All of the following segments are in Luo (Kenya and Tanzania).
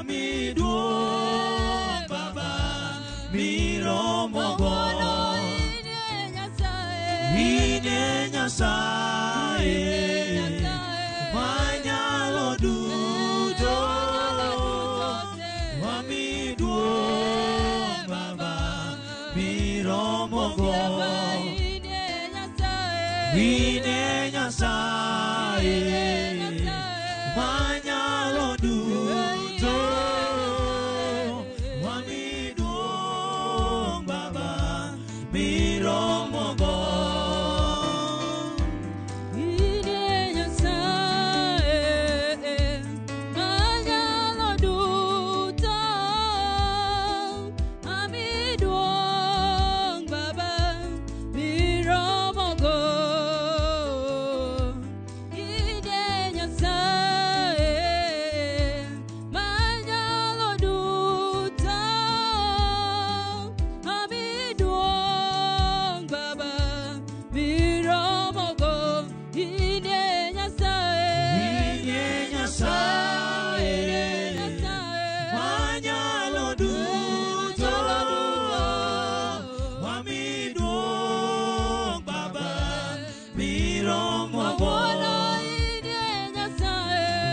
Wami duong' Baba miromogo. Ine Nyasaye manyalo duto. Wami duong' Baba miromogo. Ine Nyasaye manyalo duto. Wami duong' Baba miromogo. Ine Nyasaye manyalo duto. Ami duong' Baba miromogo. Ine Nyasaye manyalo duto. Ami duong' Baba miromogo. Ine Nyasaye. Ine Nyasaye manyalo duto. Wami duong' Baba miromogo.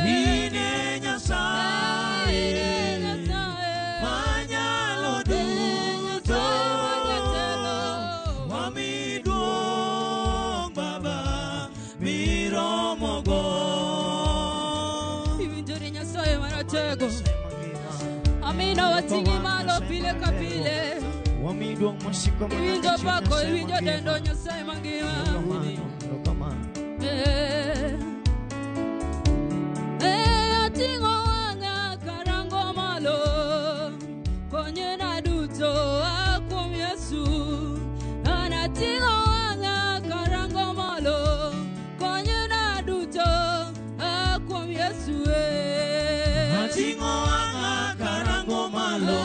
Ine Nyasaye manyalo duto. Wami duong' Baba miromogo. Iwinjore Nyasaye maratego. Amina wating'i malo pile ka pile. Wami duong' mosiko mana Iwinjo e chuny pako, Nyasaye iwinjo mangima. dendo Nyasaye mangima. Erokamano, erokamano. Eh, ating'o wang'a karango malo, konyena duto a kuom Yesu. An ating'o wang'a karango malo, konyena duto a kuom Yesu. Eh. Ating'o wang'a karango malo,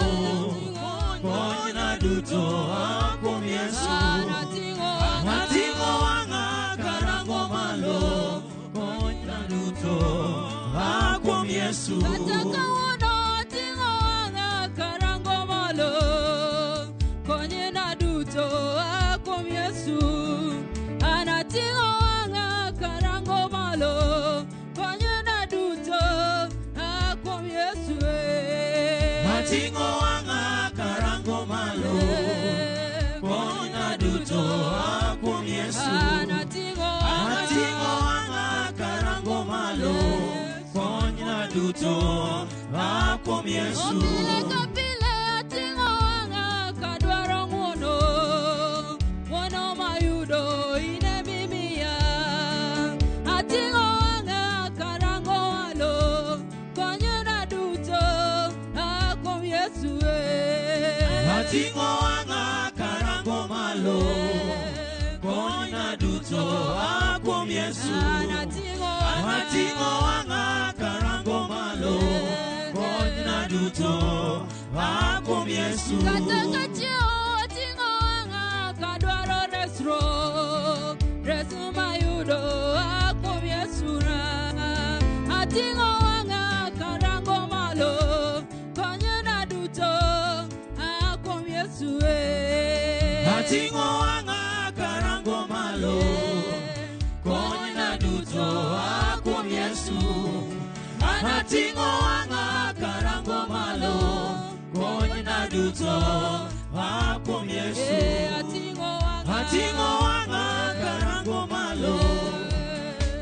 konyna duto a kuom Yesu. An ating'o wang'a. Ating'o wang'a karango malo, konyna duto a kuom Yesu. Kata kawuono ating'o wang'a karango malo, konyena duto a kuom Yesu. An ating'o wang'a karango malo, konyena duto a kuom Yesu. Eh. Ating'o wang'a karango malo, konyna duto a kuom Yesu. An ating'o wang'a. Ating'o wang'a karango malo, konyna duto a kuom Yesu. Pile ka pile ating'o wang'a kadwaro ng'wono, ng'wono mayudo in emimiya. Ating'o wang'a karango malo, konyona duto a kuom Yesu. Eh. Ating'o wang'a karango malo, konyna duto a kuom Yesu. An ating'o wang'a. Ating'o wang'a karango malo, konyna duto a kuom Yesu. Kata ka chiewo ating'o wang'a kadwaro resruok, resruok mayudo a kuom Yesu na. Ating'o wang'a karango malo, konyona duto a kuom Yesu. Eh. Ating'o wang'a karango malo, konyna duto a kuom Yesu. Ating'o wang'a karango malo, konyna duto a kuom Yesu. Eh, ating'o wang'a. Ating'o wang'a karango malo,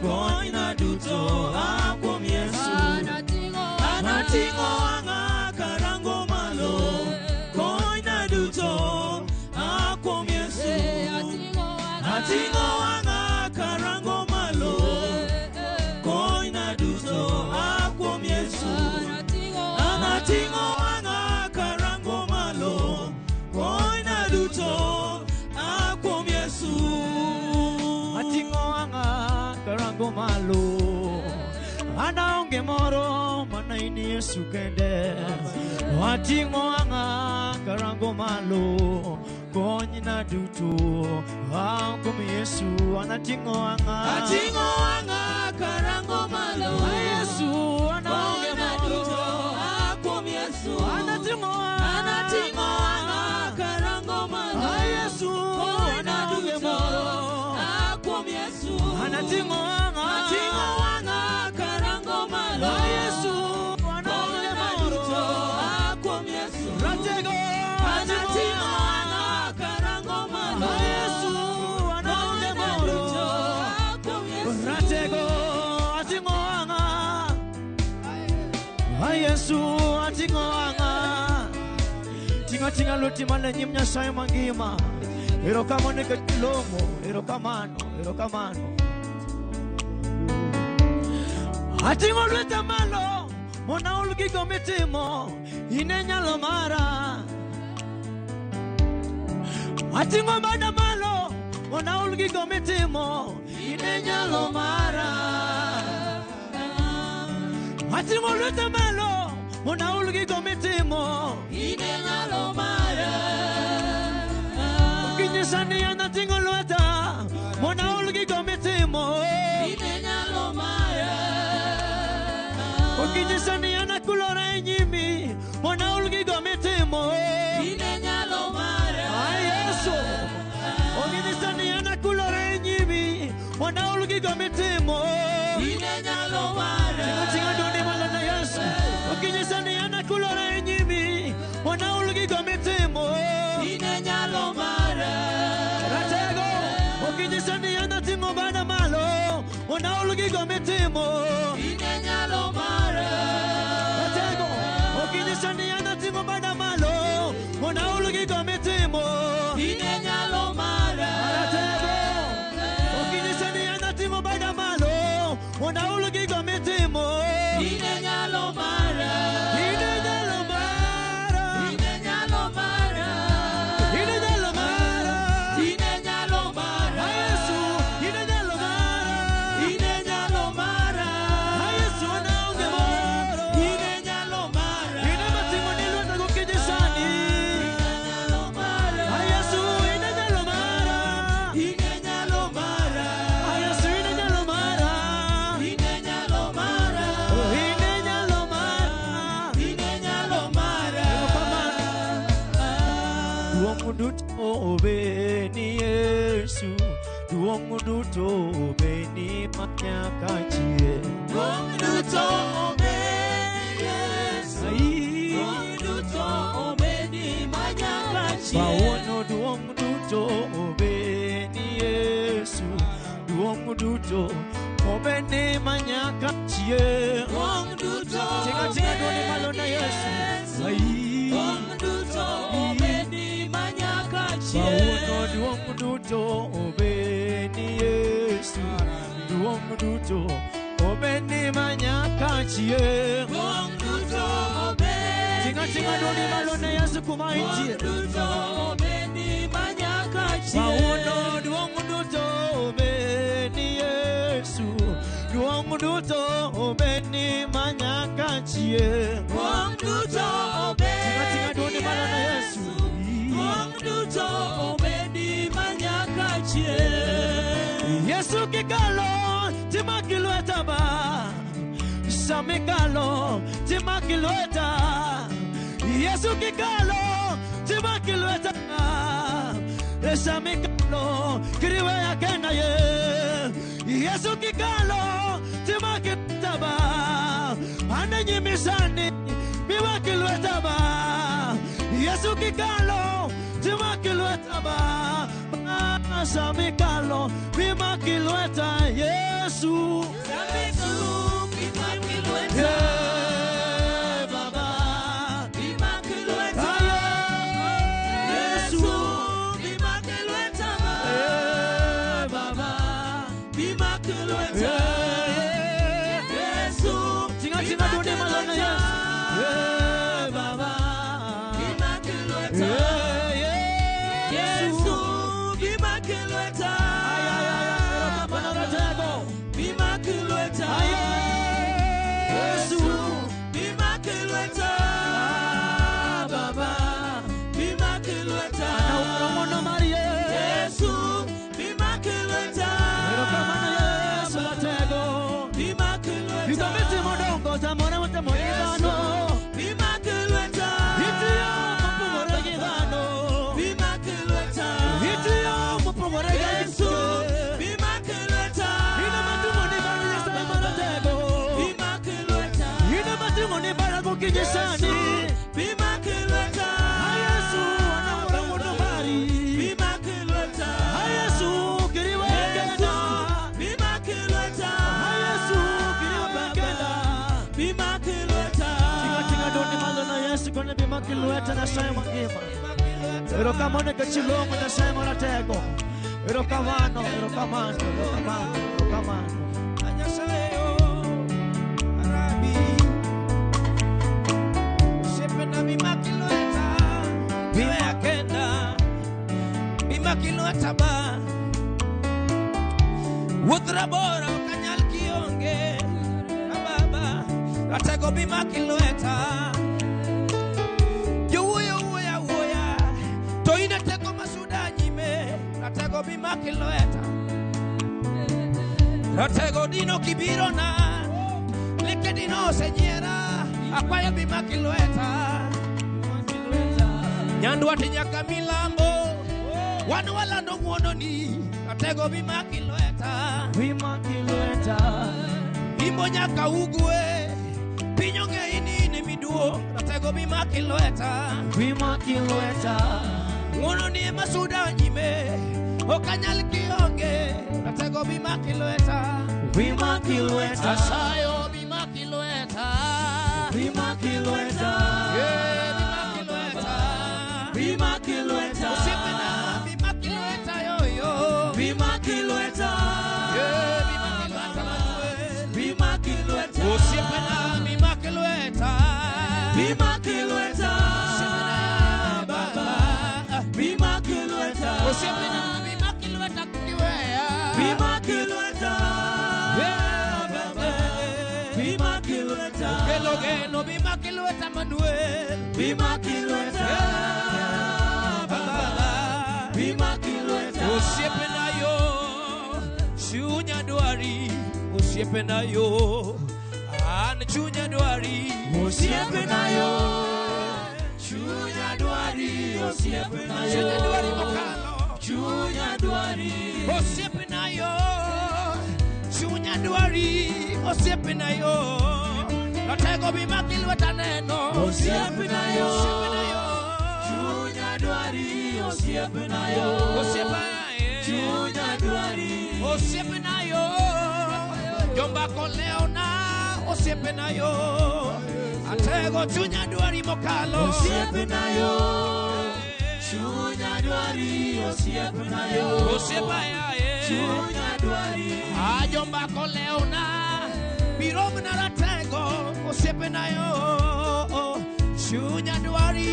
konyna duto a kuom Yesu. An ating'o wang'a. Ating'o wang'a karango malo, konyna duto a kuom Yesu. Eh, ating'o wang'a. Ating'o wang'a karango malo, konyna duto a kuom Yesu. An ating'o wang'a. Ating'o wang'a karango malo, konyna duto a kuom Yesu. Ating'o wang'a karango malo, an aonge moro mana in Yesu kende. Ating'o wang'a karango malo, konyna duto a kuom Yesu. An ating'o wang'a. Ating'o wang'a karango malo, Yesu, an aonge konyna moro duto a kuom Ating'o wang'a. Ting'o ting'a lweti malo e nyim Nyasaye mangima. Erokamano nikech ilong'o. Erokamano, erokamano. Ating'o lweta malo mondo aol gigo mitimo. In e nyalo mara. Ating'o bada malo mondo aol gigo mitimo. In e nyalo mara. Ating'o lweta malo mondo aol gigo mitimo. In e nyalo mara. Okinyisa ni an ating'o lweta mondo aol gigo mitimo. In e nyalo mara. Okinyisa ni an akulora e nyimi mondo aol gigo mitimo. In e nyalo mara. Ai Yesu. Okinyisa ni an akulora e nyimi mondo aol gigo mitimo. In e nyalo mara. Ting'o ting'a dwondi malo ne Yesu. Okinyisa ni an akulora e nyimi mondo aol gigo mitimo. In e nyalo mara. Ratego. Okinyisa ni an ating'o bada malo mondo aol gigo mitimo. In e nyalo mara. Ratego. Okinyisa ni an ating'o bada malo mondo aol gigo mitimo. In e nyalo mara. Ratego. Okinyisa ni an ating'o bada malo mondo aol gigo mitimo. In e nyalo mara. In e nyalo mara. In e nyalo mara. In e nyalo mara. In e nyalo mara. Ah, Yesu, in e nyalo mara. In e nyalo mara. Ah, Yesu, an aonge moro. In e nyalo mara. In ema ting'o ni lweta gokinyi sani. Nyalo mara. Ah, Yesu, in e nyalo mara. In e nyalo mara. Ah, Yesu, in e nyalo mara. In e nyalo mara. Oh, in e nyalo mara. In e nyalo mara. Duong' duto obed ni Yesu. Duong' duto obed ni manyaka chieng'. Duong' duto obed Yesu. Ai. Duong' duto obed manyaka chieng'. Kawuono duong' duto obed ni Yesu. Duong' duto obed ni manyaka chieng'. Duong' duto Tinga tinga dwondi malo ne Yesu. Ai. Duong' duto obed manyaka chieng'. Kawuono duong' duto obed ni Yesu. Duong' duto obed ni manyaka chieng'. Duong' duto obed Tinga tinga dwondi malo ne Yesu kuma intie. Duong' duto obed manyaka Kawuono chieng'. duong' duto obed ni Yesu. Duong' duto obed ni manyaka chieng'. Duong' duto Tinga tinga obed dwondi malo ne Yesu. Duong' duto obed manyaka chieng'. Yesu kikalo timaki lweta ba. Samikalo timaki lweta. Yesu kikalo timaki lweta. Samikalo kiriwe akena ye. Yesu kikalo timaki lweta ba. Ane nyimisani miwaki lweta ba. Yesu kikalo timaki lweta ba. Samikalo mimaki lweta Yesu. Samikalo mimaki lweta. Yeah, Baba. Mimaki lweta. Yesu. Yesu mimaki lweta. Yeah, Baba. Mimaki lweta. Yeah. Yesu Tinga tinga dwondi malo ne Yesu. Yeah, Baba. Mimaki lweta. Yeah, Yesu Yesu. mimaki lweta. Ay, ay, ay, ay, erokamano ratego. Mimaki lweta. Ay, Yesu. Mimaki lweta. Baba. Mimaki lweta. Naumro mono mar Yesu. Yesu mimaki lweta. Erokamano Yesu ratego. Mimaki lweta. Gigo mitimo dongo samoro mitimo gi dhano. Mimaki lweta. Itiyo mopogore gi dhano. Mimaki lweta. Itiyo mopogore gi Yesu ji. mimaki lweta. In ema timo ni baro Nyasaye maratego. Mimaki lweta. In ema timo ni bara gokinyi sani. Mimaki lweta. A Yesu anawuoro ng'wono mari. Mimaki lweta. A Yesu kiriwe kenda. Mimaki lweta. A Yesu kiriwe kenda. Mimaki lweta. Tinga tinga dwondi malo na lweta Nyasaye mangima. Erokamano nikech ilong'o Nyasaye maratego. Erokamano, erokamano, erokamano, erokamano. Wuoth rabora ok anyal kionge baba ratego bimaki lweta jowuoyo wuoya wuoya to in e teko masuda nyime ratego bimaki lweta ratego dino kibirona leke dino osenyiera akwayo bimaki lweta Nyandwat nyaka milambo wan walando ng'wononi ratego bimaki lweta Bimaki lweta. Imbo nyaka ugwe piny ong'eyi ni in ema iduong' ratego bimaki lweta Bimaki lweta. Ng'wononi ema suda nyime ok anyal kionge ratego bimaki lweta Bimaki lweta. Asayo bimaki lweta Bimaki lweta. Yeah, bimaki lweta Bimaki lweta. Osiepena bimaki lweta yoyo Bimaki lweta. Yeah, bimaki lweta Manuel Bimaki lweta. Osiepena bimaki lweta Bimaki lweta. Osiepena baba Bimaki lweta. Osiepena bimaki lweta kiweya Bimaki lweta. Yeah, baba Bimaki lweta. Geno geno bimaki lweta Manuel Bimaki lweta. Baba Bimaki lweta. Osiepena yo chunya dwari osiepena yo an chunya dwari Osiepena yo. Chunya dwari. Osiepena yo. Chunya dwari mokalo Chunya dwari. Osiepena yo chunya dwari osiepena yo ratego bimaki lweta neno Osiepena yo. Osiepena yo Chunya dwari. Osiepena yo. Osiepa Chunya dwari. Osiepena yo jombako leona osiepena yo atego chunya dwari mokalo Osiepena yo. Chunya dwari. Osiepena yo. Osiepa yae Chunya dwari. Ajombako leona biromna ratego osiepena yo chunya dwari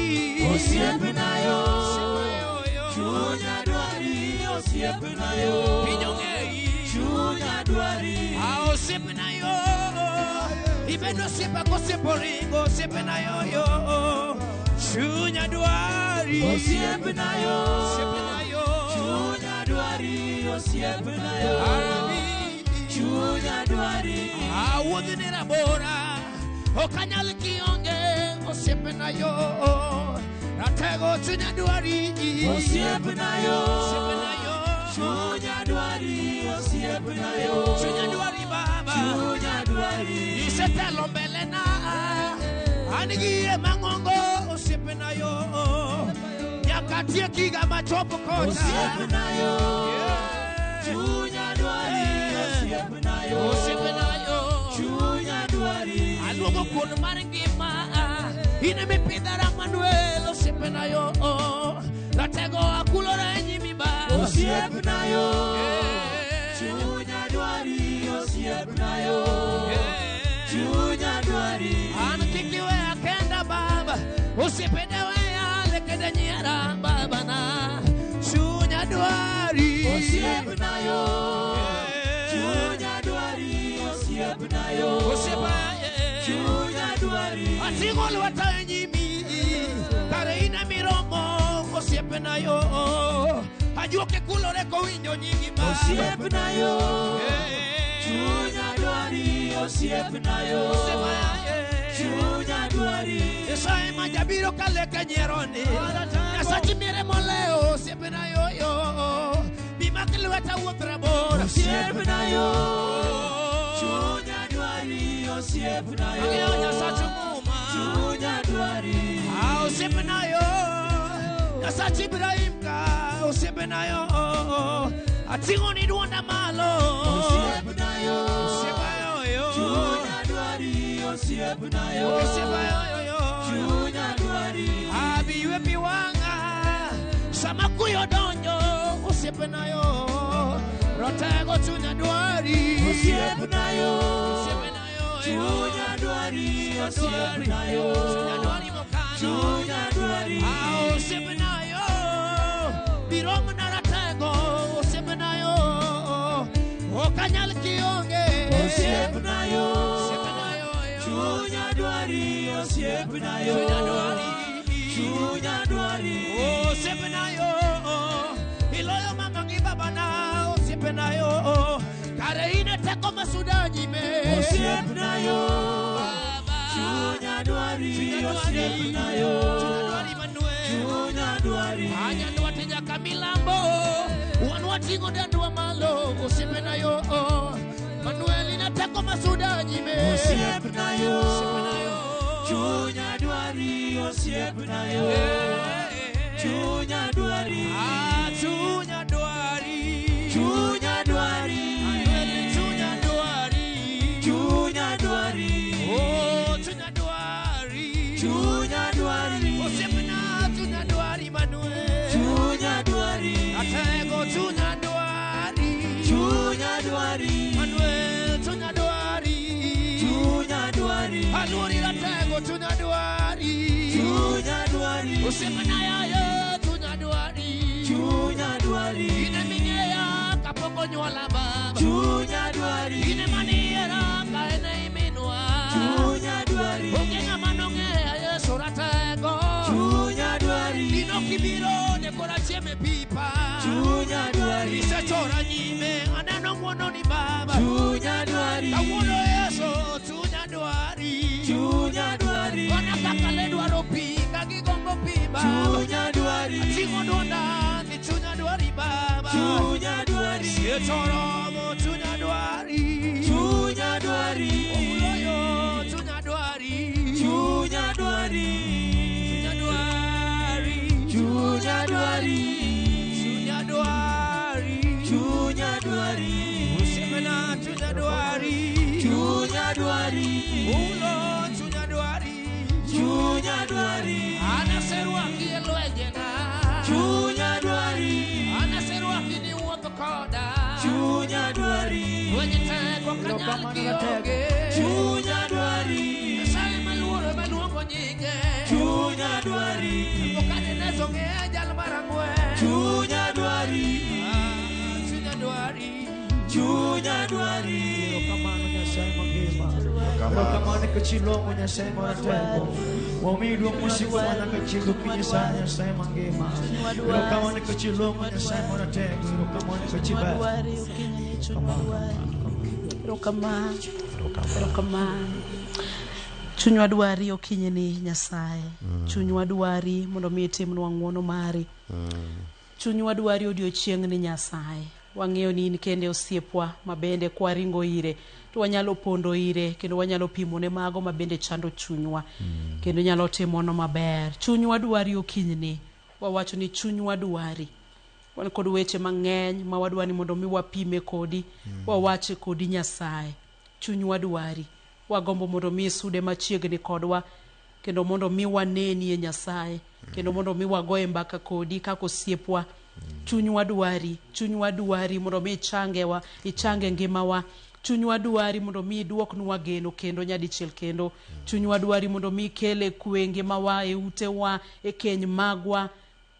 Osiepena yo. Osiepa yo Chunya dwari. Osiepena yo. Piny ong'eyi Chunya dwari. Ah, osiepena yo ibedo osiepa kosiepo ringo osiepena yo yo chunya dwari Osiepena yo. Osiepena yo Chunya dwari. Osiepena yo. Arabi Chunya dwari. Awuodhi ni rabora ok anyal kionge osiepena yo ratego chunya dwari Osiepena yo. Osiepena yo Chunya dwari. Osiepena yo. Chunya dwari baba Chunya dwari. Isetelo mbelena an gi yie mang'ongo osiepena yo nyaka tiek higa machopo kocha Osiepena yo. Yeah. Chunya dwari. Osiepena yo. Osiepena yo Chunya dwari. Aluongo kuon mar ngima in emipidhara Manuel osiepena yo ratego akulora e nyimi ba Osiepena yo. Yeah. Chunya dwari. Osiepena yo. Yeah. Chunya dwari. An kik iweya kenda baba osiepene weya lekede nyiera babana chunya dwari Osiepena yo. Yeah. Chunya dwari. Osiepena yo. Osiepa yeah. Chunya dwari. Ating'o lweta e nyimi kare in emiromo osiepena yo ajuoke kulore kowinjo nyingi baba Osiepena yo. Yeah. Chunya dwari. Osiepena yo. Osiepa yeah. Chunya dwari. Nyasaye ma jabiro ka leke nyiero ni Nyasachi miere molewo osiepena yoyo Bimak lweta wuoth rabora Osiepena yo. Chunya dwari. Osiepena yo. Ang'eyo Nyasachi muma Chunya dwari. Ah, osiepena yo Nyasach Ibrahim ka osiepena yo Ating'o ni duonda malo Osiepena yo. Osiepa yoyo Chunya dwari. Osiepena yo. Osiepa yoyo Chunya dwari. Ywe pi wang'a sama kuyo donjo osiepena yo rotego chunya dwari Osiepna yo. Osiepena yo Chunya dwari, osiepna yo. Chunya dwari mokano Chunya dwari. Ah, osiepena yo birom na ratego osiepena yo ok anyal kionge Osiepna yo. Osiepena yo yo. Chunya dwari, osiepna yo. Chunya dwari. Chunya dwari. Osiepena yo iloyo mama gi babana osiepena yo kare in e teko masuda nyime Osiepna yo. Baba. Chunya dwari, Chunya dwari. osiepna yo. Chunya dwari Manuel. Chunya dwari. Anyandwa te nyaka milambo wan wating'o dendwa malo osiepena yo Manuel in e teko masuda nyime Osiepna yo. Osiepena yo. Chunya dwari, osiepna yo. Eh. Chunya dwari. Ah, chunya dwari Chunya dwari. Manuel chunya dwari Chunya dwari. Oh, chunya dwari Chunya dwari. Osiepena chunya dwari Manuel Chunya dwari. Atego chunya dwari Chunya dwari. Manuel chunya dwari Chunya dwari. Aluori ratego chunya dwari Chunya dwari. Osiepena yayo chunya dwari Chunya dwari. Ine ming'eya kapok onyuola baba Chunya dwari. Ine maniera ka en ei minwa Chunya dwari. Onge ng'ama nong'eya Yesu ratego Chunya dwari. Dino kibiro ne kora chiemo e pipa Chunya dwari. Isechora nyime aneno ng'wono ni baba Chunya dwari. Kawuono Yesu chunya dwari Chunya dwari. Mana kaka le dwaro pi ka gigombo pi baba Chunya dwari. Ating'o dwonda ni chunya dwari baba Chunya dwari. Siechoromo chunya dwari Chunya dwari. Omuloyo chunya dwari Chunya dwari. Chunya dwari Chunya dwari. Chunya dwari Chunya dwari. Osiepena chunya dwari Chunya dwari. Ulo chunya dwari Chunya dwari. Anaserwaki e lwenjena Chunya dwari. Anaserwaki ni wuotho koda Chunya dwari. Lwenje tek ok anyal kionge Chunya dwari. Nyasaye maluoro ema luongo nyinge Chunya dwari. Nebukadneza ong'eya jal marang'wen Chunya dwari. Ah, chunya dwari Chunya dwari. Erokamano Nyasaye mangima. Erokamano nikech ilong'o Nyasaye maratego. Wamiyi duong' mosiko mana ka chieng' gokinyi sa Nyasaye mangima. Erokamano nikech ilong'o Nyasaye maratego. Erokamano nikech iber. Dwari okinyi chunywa dwari. Erokamano. Erokamano. Chunywa dwari okinyi ni Nyasaye. Chunywa dwari mondo mi itimnwa ng'wono mari. Chunywa dwari odiochieng' ni Nyasaye. Wang'eyo ni in kende osiepwa ma bende kwaringo ire to wanyalo pondo ire kendo wanyalo pimone mago ma bende chando chunywa kendo nyalo timono maber. Chunywa dwari okinyni. Wawacho ni chunywa dwari. Wan kod weche mang'eny ma wadwa ni mondo mi wapime kodi, wawache kodi Nyasaye. Chunywa dwari. Wagombo mondo mi isude machiegni kodwa kendo mondo mi waneni e Nyasaye kendo mondo mi wagoye mbaka kodi kaka osiepwa. Chunywa dwari, chunywa dwari mondo mi ichangewa, ichange ngimawa. Chunywa dwari mondo mi iduoknwa geno kendo nyadichiel kendo. Chunywa dwari mondo mi ikele kwe e ngimawa, e utewa, e keny magwa,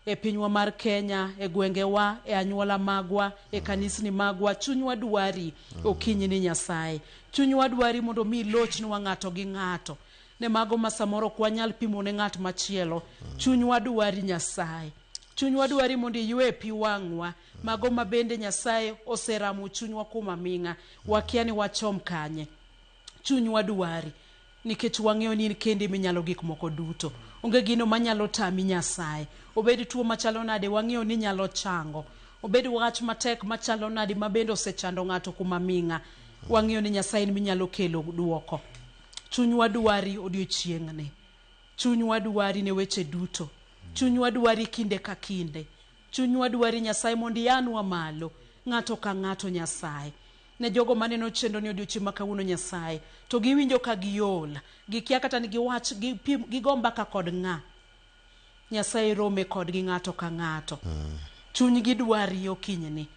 e pinywa mar Kenya, e gwengewa, e anyuola magwa, e kanisni magwa. Chunywa dwari okinyi ni Nyasaye. Chunywa dwari mondo mi ilochnwa ng'ato gi ng'ato. Ne mago ma samoro ok wanyal pimo ne ng'at machielo. Chunywa dwari Nyasaye. Chunywa dwari mondo iywe pi wang'wa. Mago ma bende Nyasaye oseramo chunywa kuom aming'a. Wakia ni wachom kanye. Chunywa dwari nikech wang'eyo ni in kendi minyalo gik moko duto. Onge gino manyalo tami Nyasaye. Obed tuo machalo nade wang'eyo ni nyalo chango. Obed wach matek machalo nade ma bende osechando ng'ato kuma ming'a. Wang'eyo ni Nyasaye en minyalo kelo duoko. Chunywa dwari odiochieng'ni. Chunywa dwari ne weche duto. Chunywa dwari kinde ka kinde. Chunywa dwari Nyasaye mondo ianwa malo. Ng'ato ka ng'ato Nyasaye. Ne jogo maneno chenro ni odiochieng' ma kawuono Nyasaye, to giwinjo ka giol, gikia kata ni giwach, gipim, gigo mbaka kod ng'a. Nyasaye rome kodgi ng'ato ka ng'ato. Chunygi dwari okinyni.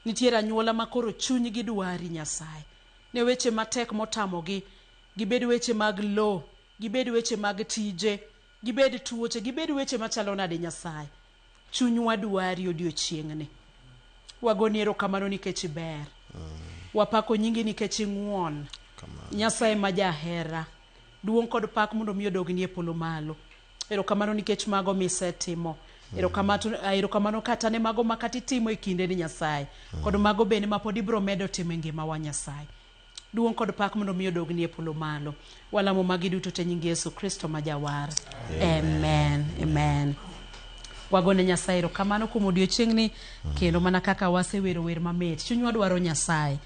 Nitiere anyuola ma koro chunygi dwari Nyasaye. Ne weche matek motamogi, gibed weche mag lo, gibed weche mag tije, gibed tuoche, gibed weche machalo nade Nyasaye. Chunywa dwari odiochieng'ni. Wagoni erokamano nikech iber. Wapako nyingi nikech ing'won. Nyasaye ma jahera. Duong' kod pak mondo mi odogni e polo malo. Erokamano nikech mago misetimo. Erokamano kata ne mago ma kata itimo e kinde ni Nyasaye. Kod mago bende ma pod ibiro medo timo e ngimawa Nyasaye. Duong' kod pak mondo mi odogni e polo malo. Walamo magi duto te nying Yesu Kristo ma jawar. Amen. Amen. Wagone Nyasaye erokamano kuom odiochieng'ni kendo mana kaka wasewero wer mamit. Chunywa dwaro Nyasaye.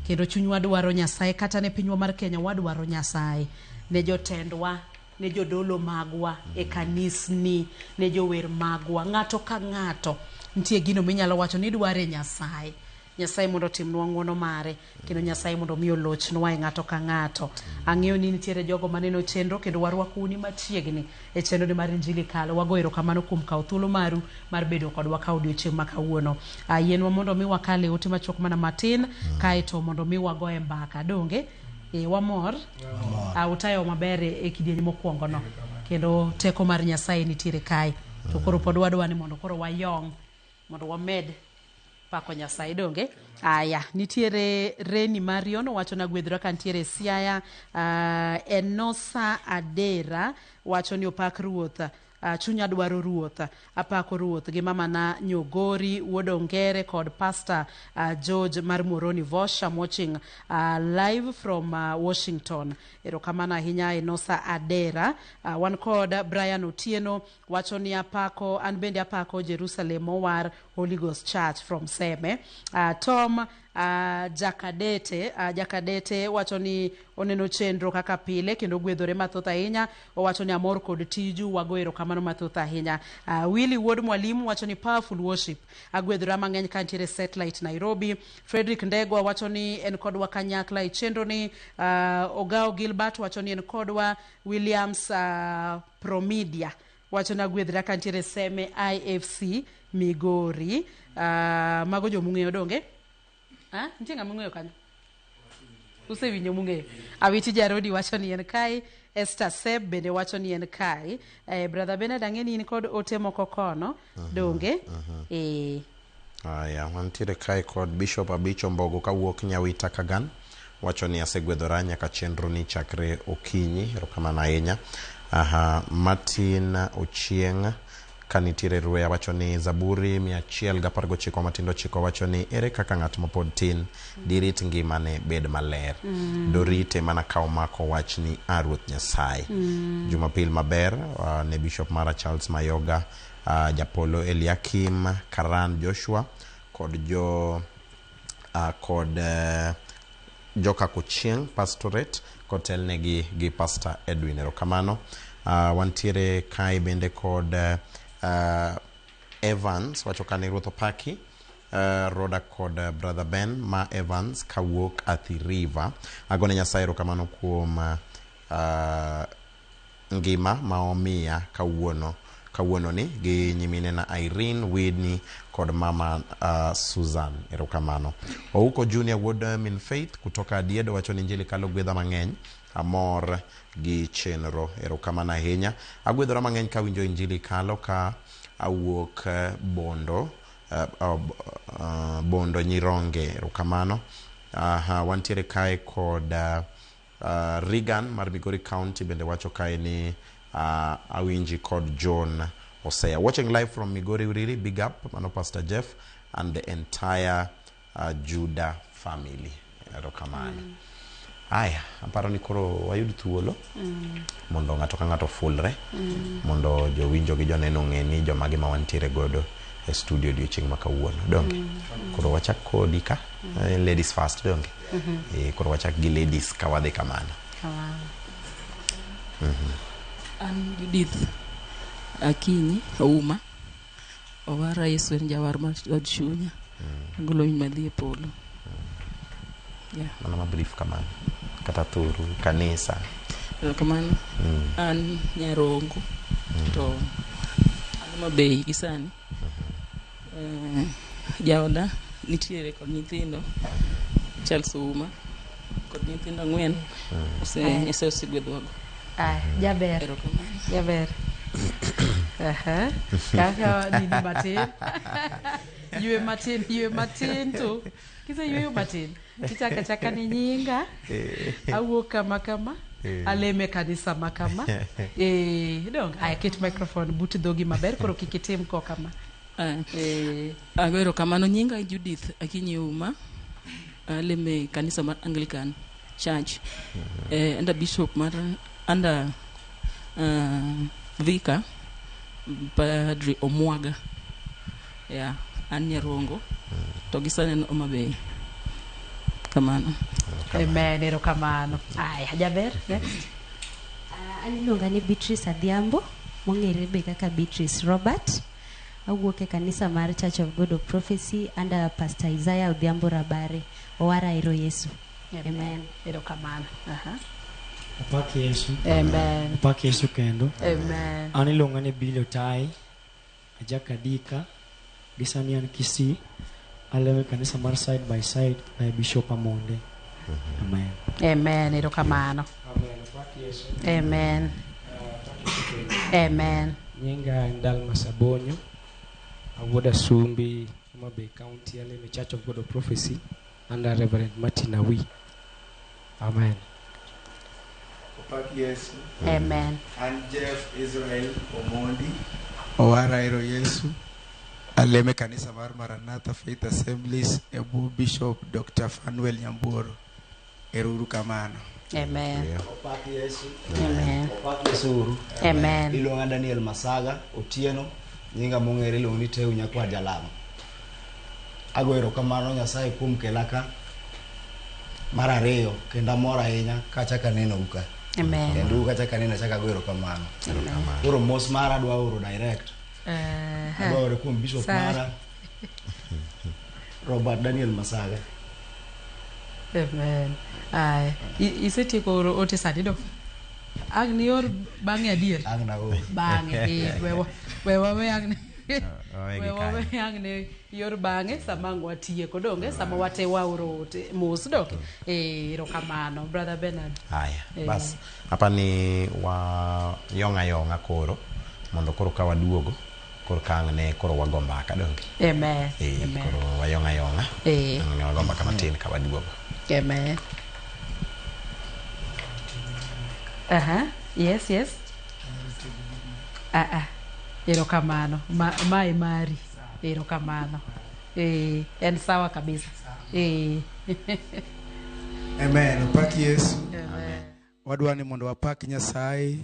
Kendo chunywa dwaro Nyasaye kata ne pinywa mar Kenya wadwaro Nyasaye. Ne jotendwa, ne jodolo magwa e kanisni, ne jower magwa. Ng'ato ka ng'ato nitie gino minyalo wacho ni idware Nyasaye. Nyasaye mondo otimnwa ng'wono mare kendo Nyasaye mondo mi olochnwa e ng'ato ka ng'ato. Ang'eyo ni nitiere jogo maneno chenro kendo warwakou ni machiegni e chenro ni mar Injili Kalo. Wago erokamano kuom kawo thuolo maru mar bedo kodwa ka odiochieng' ma kawuono. Yienwa mondo mi wakal e ote machuok mana matin kaeto mondo mi wagoye mbaka. Donge? Wamor. Utayo maber e kidieny mokwongo no. Kendo teko mar Nyasaye nitiere kae. To koro pod wadwa ni mondo koro wayong' mondo wamed pako Nyasaye donge. Aya, nitiere Reni Marion wacho na gwedhra ka nitiere Siaya. Enosa Adera wacho ni opak ruoth. Chunya dwaro ruoth, apako ruoth gi mamana Nyogori wuod Ongere kod Pastor George mar Moroni Vosh. I'm watching live from Washington. Erokamano ahinya Enosa Adera. Wan kod Brian Otieno wacho ni apako, an bende apako Jerusalem Mowar Holy Ghost Church from Seme. Tom Jakadete wacho ni oneno chenro kaka pile kendo gwedhore mathoth ahinya. Owacho ni amor kod tiju, wago erokamano mathoth ahinya. Willy Wuod Mwalimu wacho ni powerful worship, agwedhora mang'eny ka nitiere Satellite Nairobi. Frederick Ndegwa wacho ni en kodwa kanyakla e chenro ni. Ogao Gilbert wacho ni en kodwa. Williams Promedia wacho ni agwedhra ka nitiere Seme IFC Migori. Mago jomung'eyo donge? Nitie ng'ama ung'eyo kanyo? Usewinjo mung'eyo. Awiti Jarodi wacho ni en kae. Esther Seb bende wacho ni en kae. Brother Bernard ang'e ni in kod ote moko kono. Donge? Aya, wantiere kae kod Bishop Abicho Mbogo kawuok Nyawita Kagan. Wacho ni asegwedhora nyaka chenro ni chakre okinyi. Erokamano ahinya. Aha, Martin Ochieng' kanitiere Rweya wacho ni Zaburi 119 matindo 9 wacho ni ere kaka ng'at mapod tin dirit ngimane bed maler. Dorite mana ka omako wach ni a Ruoth Nyasaye. Jumapil maber ne Bishop mara Charles Mayoga, Japolo Eliakim, Karan Joshua kod jo kod joka Kochieng Pastorate kotelnegi gi Pastor Edwin. Erokamano. Wantiere kae bende kod Evans wacho kane Ruoth opaki. Roda kod Brother Ben ma Evans kawuok Athi River. Agone Nyasaye erokamano kuom ngima ma omiya kawuono ni gi nyiminena Irene, Winnie kod mama Susan. Erokamano. Ouko Junior wuod Min Faith kutoka Adiedo wacho ni Injili kalo gwedha mang'eny. Amor gi chenro. Erokamano ahinya. Agwedhora mang'eny kawinjo Injili kalo ka awuok Bondo. Bondo Nyironge. Erokamano. Wantiere kae kod Regan mar Migori County bende wacho kae ni awinji kod John Osea. Watching live from Migori Uriri, big up mano Pastor Jeff and the entire Judah family. Erokamano. Aya, aparo ni koro wayud thuolo mondo ng'ato ka ng'ato ofulre mondo jowinjo gi joneno ong'e ni jomage ma wantiere godo e studio odiochieng' ma kawuono. Donge? Koro wachak kodi ka. Ladies first, donge? Koro wachak gi ladies ka wadhi kamano. An Judith Akinyi Ouma. Owara Yesu en jawar mar od chunya. Agolo winy madhi e polo. Yeah. Mana ma brief kamano. Kata thuru, kanisa. Erokamano. An Nyarongo. To Homa Bay gi sani. Jaoda nitiere kod nyithindo Charles Ouma kod nyithindo 4 Nyasaye osegwedhowago. Aya, jaber. Erokamano. Jaber. Aha. Kaka nini matin. Ywe matin, ywe matin to. Kiseyweyo matin, tichako achaka ni nyinga, awuok kama kama, aleme kanisa ma kama. Dong, aya ket microphone but dhogi maber koro kik itim ko kama. Ago erokamano. Nyinga Judith Akinyi Ouma. Aleme kanisa mar Anglican Church. Under bishop mar under vicar Padri Omwaga. Yeah, an Nyarongo. To gi sani en Homa Bay. Kamano. Amen, erokamano. Aya, jaber, next. An iluonga ni Beatrice Adhiambo, mong'ere be kaka Beatrice Robert. Awuok e kanisa mar Church of God of Prophecy under Pastor Isaiah Odhiambo Rabare. Owara ero Yesu. Amen. Erokamano. Aha. Opak Yesu. Amen. Opak Yesu kendo. Amen. An iluonga ni Bill Otai. Ajakadika. Gi sani an Kisii. Alemo e kanisa mar Side by Side na Bishop Amonde. Amen. Amen, erokamano. Amen. Opak Yesu. Amen. Opak Yesu kendo. Amen. Nyinga en Dalmas Abonyo. Awuod Asumbi, Homa Bay County, alemo e Church of God of Prophecy under Reverend Martin Awi. Amen. Opak Yesu. Amen. An Jeff Israel Omondi. Owara ero Yesu. Aleme kanisa mar Maranatha Faith Assemblies e bwo Bishop Dr. Fanuel Nyambuoro. Ero uru kamano. Amen. Opak Yesu. Amen. Opak Yesu uru. Amen. Iluonga Daniel Masaga Otieno, nyinga mong'ere iluongo ni Teu nyakwar Jalamo. Ago erokamano Nyasaye kuom kela ka mar ariyo kendo amor ahinya kachako anenou ka. Amen. Kendo kachako aneno achako ago erokamano. Koro mos mara adwa oro direct. Adwa ore kuom Bishop mara Robert Daniel Masaga. Amen. Aya, isetieko oro ote sani do? Ang' nior bang'e adier? Ang' naor. Bang'e, we wawe ang' ne. Wawe We wawe ang' ne yor bang'e sama ang' watieko donge sama wate waoro ote mos donge. Erokamano Brother Bernard. Haya, bas hapa ni wa yong'a yong'a koro mondo koro ka waduogo koro ka ang' ne koro wago mbaka donge. Amen. Amen. Koro wayong'a yong'a. Ang' ne wago mbaka matin ka waduogo. Amen. Aha. Yes, yes. Ah. Erokamano. Mae mari. Erokamano. En sawa kabisa. Amen. Opak Yesu. Amen. Wadwa ni mondo wapak Nyasaye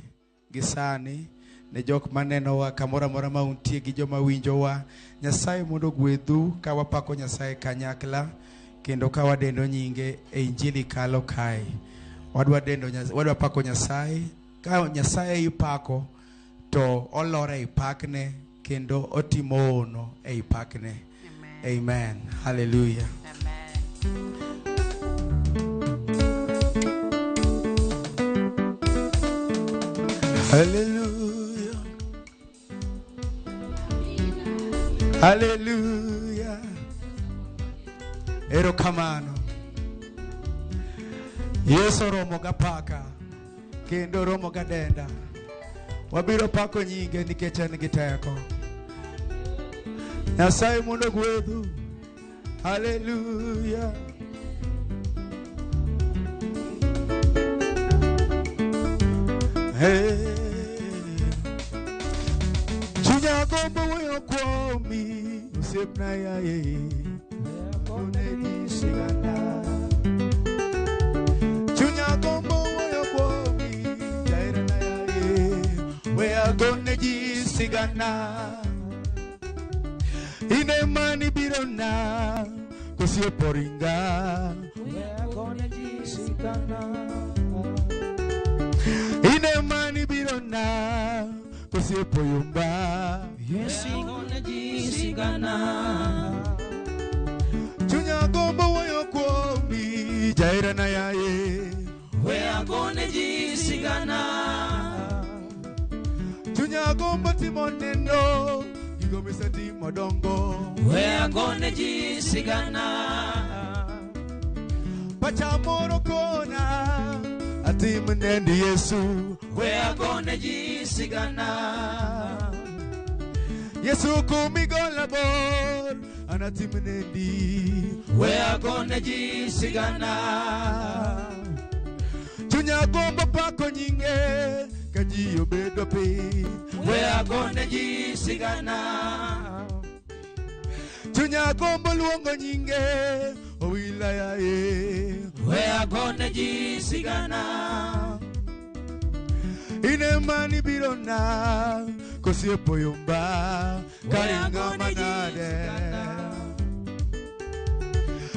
gi sani ne jok manenowa kamoro amora ma untie gi joma winjowa. Nyasaye mondo ogwedhu ka wapako Nyasaye kanyakla kendo ka wadendo nyinge e Injili kalo kae. Wadwa dendo wadwa pako Nyasaye. Ka Nyasaye ipako to olore e pakne kendo otimo hono e pakne. Amen. Amen. Hallelujah. Amen. Hallelujah. Hallelujah. Erokamano. Yesu romo gapaka kendo romo gadenda. Wabiro pako nyinge nikech en gi teko. Nyasaye mondo ogwedhu. Hallelujah. Hey. Chunya gombo wuoyo kuomi osiepna yaye. Onegi sigana. Chunya gombo wuoyo kuomi jaherana yaye. We agone ji sigana. Ine mani biro na kosiepo ringa. We agone ji sigana. Ine mani biro na kosiepo yumba. Yesu agone ji sigana. Chunya gombo wuoyo kuomi jaherana yaye. We agone ji sigana. Chunya gombo timo neno gigo misetimo dongo. We agone ji sigana. Pacha moro kona atim nendi Yesu. We agone ji sigana. Yesu kumigola bor anatim nendi. We agone ji sigana. Chunya gombo pako nyinge ka ji obedo piny. We agone ji sigana. Chunya gombo luongo nyinge owilaya e. We agone ji sigana. Ine mani biro na kosiepo yomba karinga manade.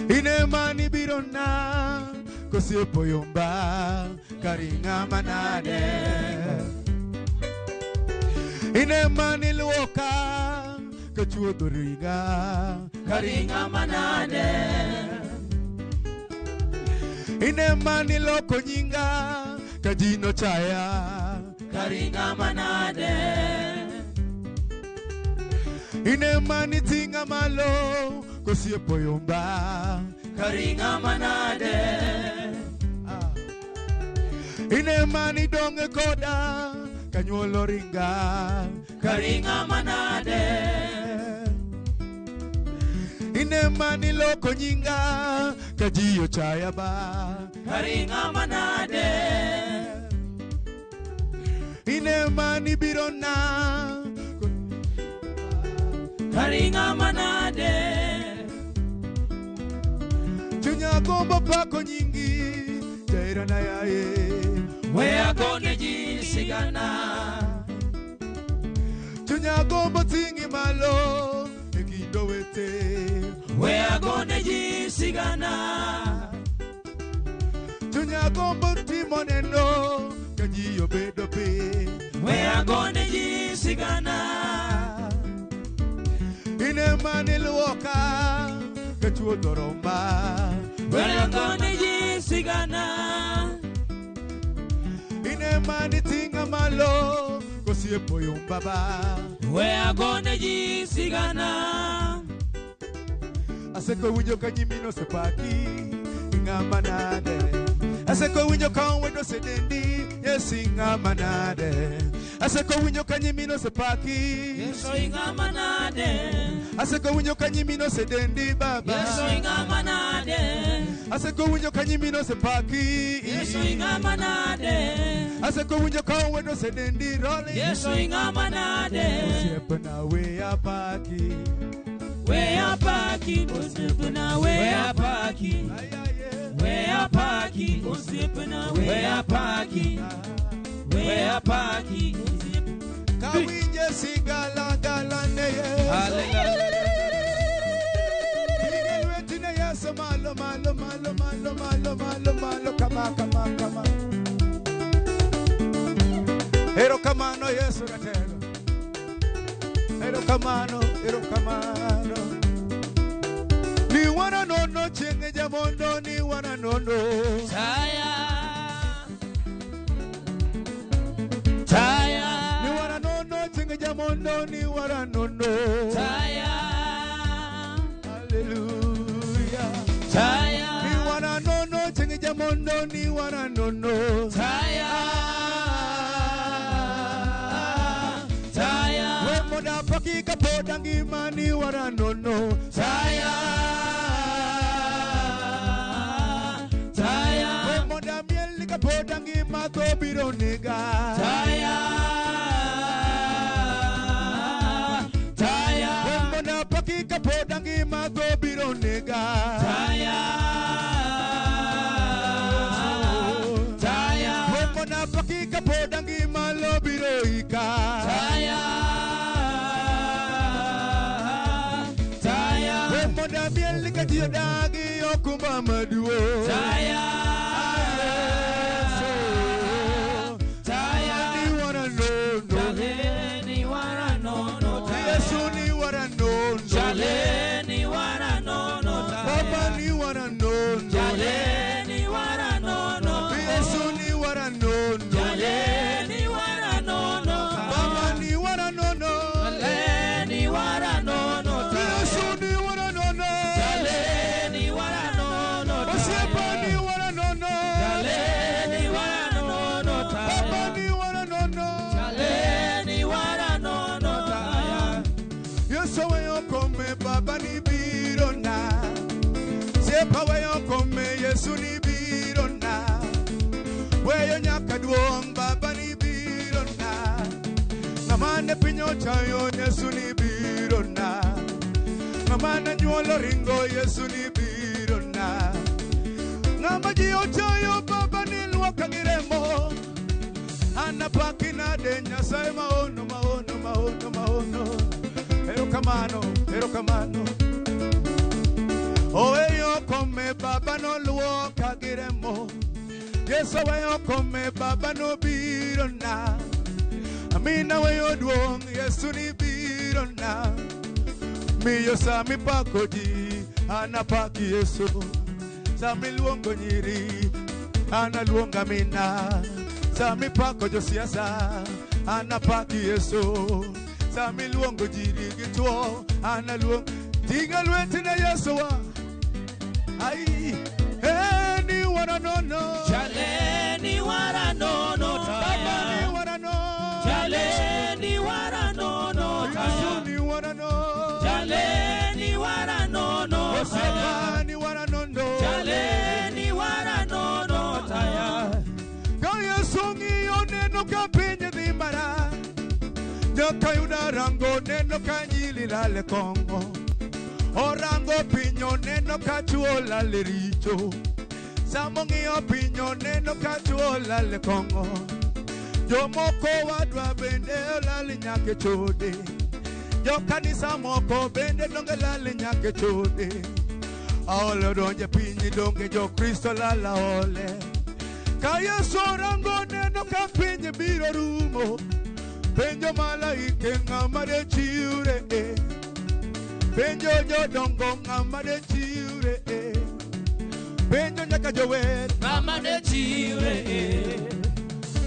Ine mani biro na kosiepo yomba karinga manade. Ine mani luoka kachuodho ringa karinga manade. Ine mani loko nyinga kajino chaya karinga manade. Ine mani tinga malo kosiepo yomba karinga manade. Ine mani donge koda kanyuolo ringa karinga manade. Ine mani loko nyinga kaji ochaya ba karinga manade. Ine mani biro na karinga manade. Chunya gombo pako nyingi jaira na yaye. We agone ji sigana. Chunya gombo tingi malo e kindo wete. We agone ji sigana. Chunya gombo timo neno ka ji obedo piny. We agone ji sigana. Ine mani luoka kachuodho romba. We agone ji sigana. Ine mani tinga malo kosiepo yomba ba. We agone ji sigana. Aseko winjo ka nyimino sepaki ing'ama nade. Aseko winjo ka wedo sedendi Yesu ing'ama nade. Aseko winjo ka nyimino sepaki Yesu ing'ama nade. Aseko winjo ka nyimino sedendi baba Yesu ing'ama nade. Aseko winjo ka nyimino sepaki Yesu ing'ama nade. Aseko winjo ka wedo sedendi rolling Yesu ing'ama nade. Osiepna we apaki. We apaki osiepna we apaki. We apaki osiepna we apaki. We apaki. Kawinje sigala gala neye. Hallelujah. Yesu malo malo malo malo malo malo malo kama kama kama. Erokamano Yesu ratelo. Erokamano, erokamano. Ni wana nono chenge jamondo ni wana nono. Taya. Taya. Ni wana nono chenge jamondo ni wana nono. Taya. Hallelujah. Taya. Ni wana nono chenge jamondo ni wana nono. Taya. Taya. We moda paki kapoda ngima ni wana nono. Taya. Taya. We moda miel kapoda ngima to biro nega. Taya. Taya. We moda paki kapoda ngima to biro nega. Taya. Taya. We moda paki kapoda ngima lo biro ika. Taya. Taya. We moda miel kajiyo dagi okumba maduo. Taya. Taya. Ni wana nono. Jale ni wana nono. Yesu ni wana nono. Jale ni wana nono. Baba ni wana nono. Jale ni wana nono. Yesu ni wana nono. Jale ni wana nono. Baba ni Baba ni biro na. Siepa weyo kome Yesu ni biro na. Weyo nyaka duong' Baba ni biro na. Ng'ama ne piny ochayo Yesu ni biro na. Ng'ama ne nyuolo ringo Yesu ni biro na. Ng'ama ji ochayo Baba ni luoka gi remo. Anapaki nade Nyasaye maono maono maono maono. Erokamano, erokamano. Oweyo kome Baba noluoka gi remo. Yesu weyo kome Baba nobiro na. Amina weyo duong' Yesu ni biro na. Miyo sami pako ji anapaki Yesu. Sami luongo nyiri analuonga Amina. Sami pako josiasa anapaki Yesu. Sami luongo jiri gi tuo analuongo. Tinga lweti ne Yesu wa. Ai, ni wara nono. Chale ni wara nono Baba taya. ni wara nono. Chale ni wara nono Yesu taya. ni wara nono. Chale ni wara nono taya. Osiepa ni wara nono. Chale ni wara nono taya. Ka Yesu ng'iyo neno ka piny dhi marach. Joka yuda rango neno ka nyili lal e kong'o. Orango piny oneno ka chuo lal e richo. Sama ong'iyo piny oneno ka chuo lal e kong'o. Jomoko wadwa bende olal nyaka e chode. Jokanisa moko bende donge lal nyaka e chode. Aole odonje piny donge jokristo lal aole. Ka Yesu orango neno ka piny biro rumo. Penjo malaike ng'ama de chiwre e. Penjo jodongo ng'ama de chiwre e. Penjo nyaka jower. Ng'ama de chiwre e.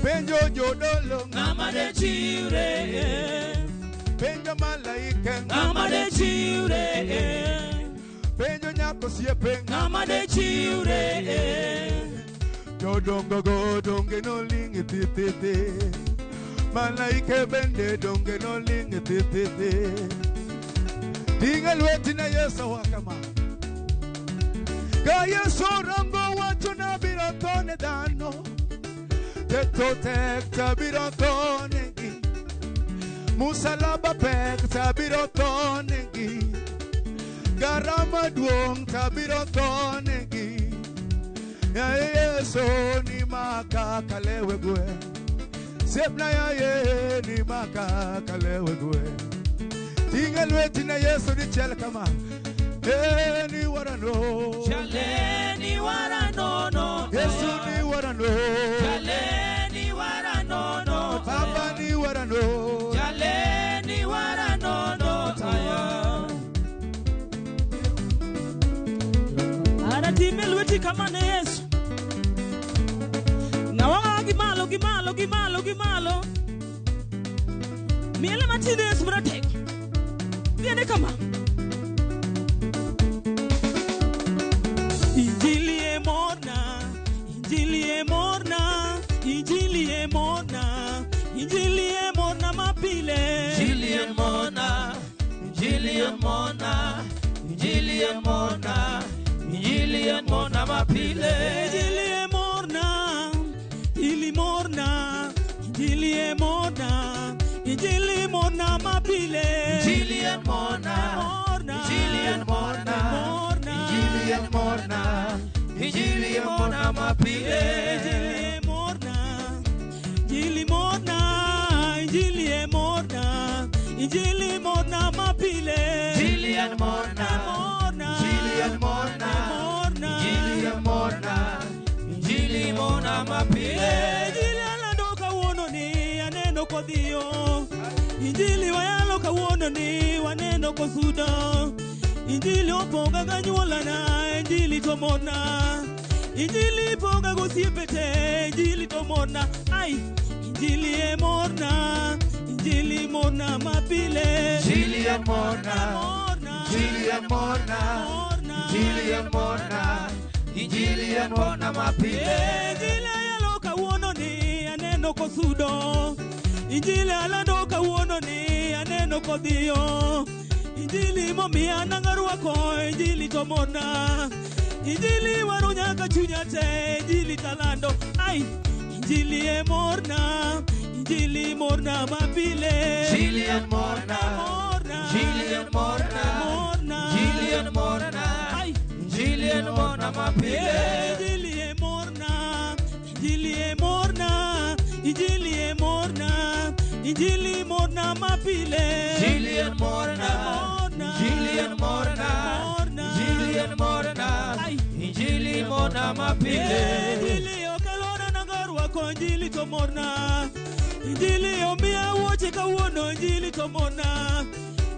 Penjo jodolo Ng'ama de chiwre e. Penjo malaike Ng'ama de chiwre e. Penjo nyaka osiepe Ng'ama de chiwre e. Jodongo go donge noling' thi thi thi. Malaike bende donge noling' thi thi thi. Ting'e lweti ne Yesu wa kama. Ka Yesu rango wacho nabiro tho ne dhano. Teto tek tabiro tho negi. Musalaba pek tabiro tho negi. Garama duong' tabiro tho negi. Ya Yesu ni maka kalewe gwe. Siepna ya ye ni maka kalewe gwe. Ting'e lweti ne Yesu dichiel kama. Ni warano. Chale ni wara nono Yesu taya. ni warano. Chale ni wara nono Baba taya. ni warano. Chale ni wara nono taya. Anatime lweti kama ne Yesu. Ng'awa gi malo gi malo gi malo gi malo. Miele matinde Yesu maratego. Viene kama. Injili e morna, Injili e morna, Injili e morna, Injili e morna mapile. Injili e mona, Injili e mona, Injili e mona, Injili e mona mapile. Injili e morna, Injili morna, Injili e morna, Injili morna mapile. Injili e mona, Morna, Injili e mona, morna, Injili e mona, Injili e mona mapile. Injili e morna, Injili morna, Injili e morna, Injili morna mapile. Injili e morna, Morna, Injili e morna, morna, Injili e morna, Injili mona mapile. Injili alando kawuono ni aneno kodhiyo. Injili wayalo kawuono ni waneno kosudo. Injili opoga ganyuolana, Injili to morna. Injili poga gosiepe te, Injili to morna. Ai, Injili e morna, Injili morna mapile. Injili e morna, Morna, Injili e morna, morna. Injili e morna, Injili e morna mapile. Injili ayalo kawuono ni aneno kosudo. Injili alando kawuono ni aneno kodhiyo. Injili momiya nangarwako injili to morna. Injili waro nyaka chunya te injili talando. Ai injili e morna. Injili morna mapile. Injili en morna. Injili en morna. Injili en morna. Injili en morna mapile. Injili e morna. Injili e morna. Injili e morna. Injili morna mapile. Injili en morna. Injili en morna. Injili en morna. Injili morna mapile. Injili okelona nangarwako injili to morna. Injili omiya wuoche kawuono injili to morna.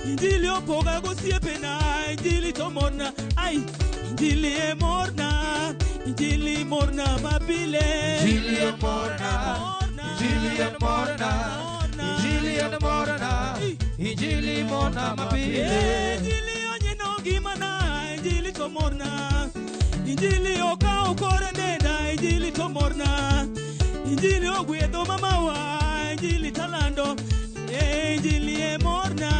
Injili opoga gosiepena injili to morna. Ai injili e morna. Injili morna mapile. Injili en morna. Injili en morna. Injili en morna. Injili morna mapile. Injili onyieno ngimana injili to morna. Injili okawo kore denda injili to morna. Injili ogwedho mamawa injili talando. Injili e morna.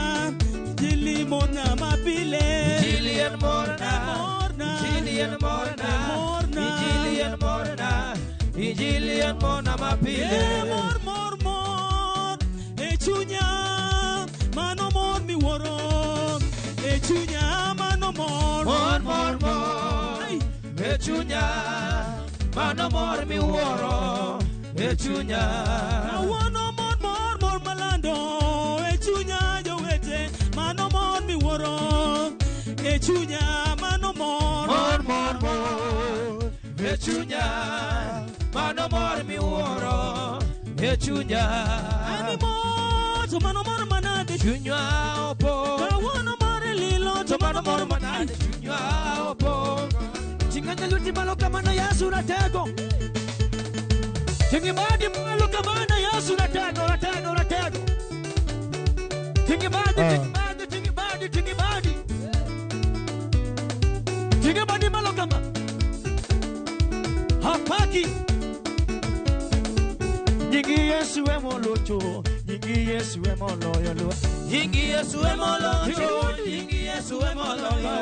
Injili morna mapile. Injili en morna. Injili en morna. Injili en morna. Injili en morna mapile. Mor mor mor e chunya mano mor miwuoro. E chunya mano mor. Mor mor mor e chunya mano mor miwuoro. E chunya kawuono mor mor mor malando. E chunya jowete mano mor miwuoro. E chunya mano mor. Mor mor mor e chunya mano mor miwuoro. E chunya ani mor to mano mor manade. Chunywa opong'. Kawuono mor e lilo to mano mor manade. Chunywa opong'. Ting'anya lweti malo kamano Yesu ratego. Tingi badi malo kamano Yesu ratego, ratego, ratego. Tingi badi, tingi badi, tingi badi, tingi badi. Tingi badi malo kama. Hapaki. Nyingi Yesu emolocho, nyingi Yesu emoloyo lo. Nyingi Yesu emolocho, nyingi Yesu emoloyo.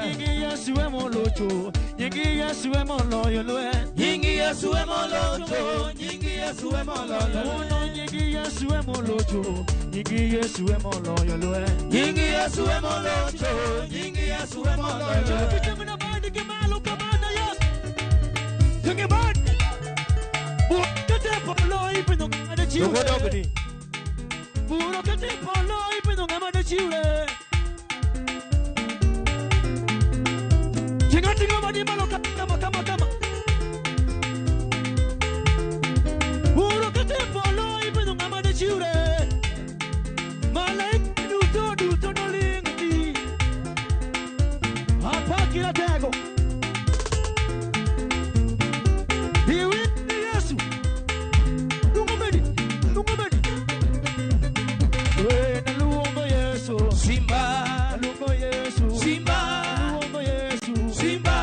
Nyingi Yesu emolocho, nyingi Yesu emoloyo lo. Nyingi Yesu emolocho, nyingi Yesu emoloyo. Nyingi Yesu emolocho, nyingi Yesu emoloyo lo. Nyingi Yesu emolocho, nyingi Yesu emoloyo. Tingi badi kimalo kamano Yesu. Tingi badi. Puro que te polo y pedo ngama de chiure. Chinga chinga badi malo kama kama kama. Puro que te polo y pedo ngama de chiure. Malai duto duto no lingti. Apaki la tego. Iwi Yesu. Simba, Lungo Yesu. Simba, Lungo Yesu. Simba,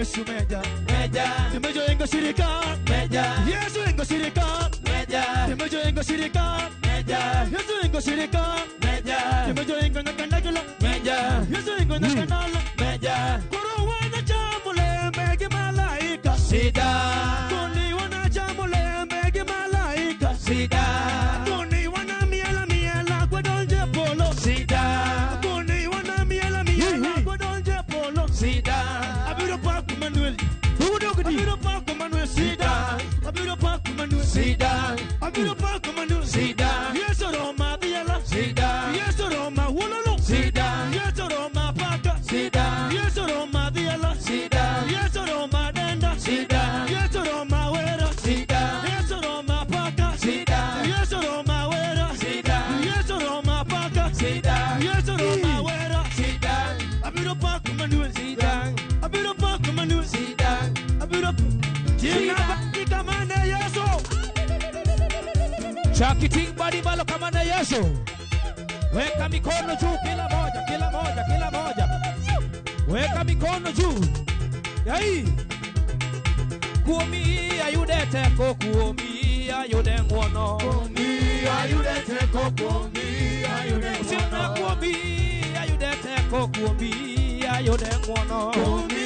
Yesu meja. Meja. Timejo ingo shirika. Meja. Yesu ingo shirika. Meja. Timejo ingo shirika. Meja. Yesu ingo shirika. Meja. Timejo ingo nakandagala. Meja. Yesu ingo nakandala. Meja. Koro wana chamule mege malaika. Sida. Koni wana chamule mege malaika. Sida. Koni wana miela miela kwadonje polo. Sida. Koni wana miela miela kwadonje polo. Sida. Abiro pa Manuel. Abiro pa Manuel. Sida. Abiro pa Manuel. Sida. Abiro pa Manuel. Sida. Yesu Roma diala. Sida. Yesu Roma wololo. Sida. Yesu Roma paka. Sida. Yesu Roma diala. Sida. Yesu Roma denda. Sida. Yesu Roma wera. Sida. Yesu Roma paka. Sida. Yesu Roma wera. Sida. Yesu Roma paka. Sida. Yesu Roma wera. Sida. Abiro pa Manuel. Sida. Abiro pa Manuel. Sida. Abiro. Sida kamane Yesu. Chaki badi malo kama na Yesu. Weka mikono juu kila moja, kila moja, kila moja. Weka mikono juu. Yai. Kuomi ayude teko, kuomi ayude ngwono. Kuomi ayude teko, kuomi ayude ngwono. Sina kuomi ayude teko, kuomi ayude ngwono. Kuomi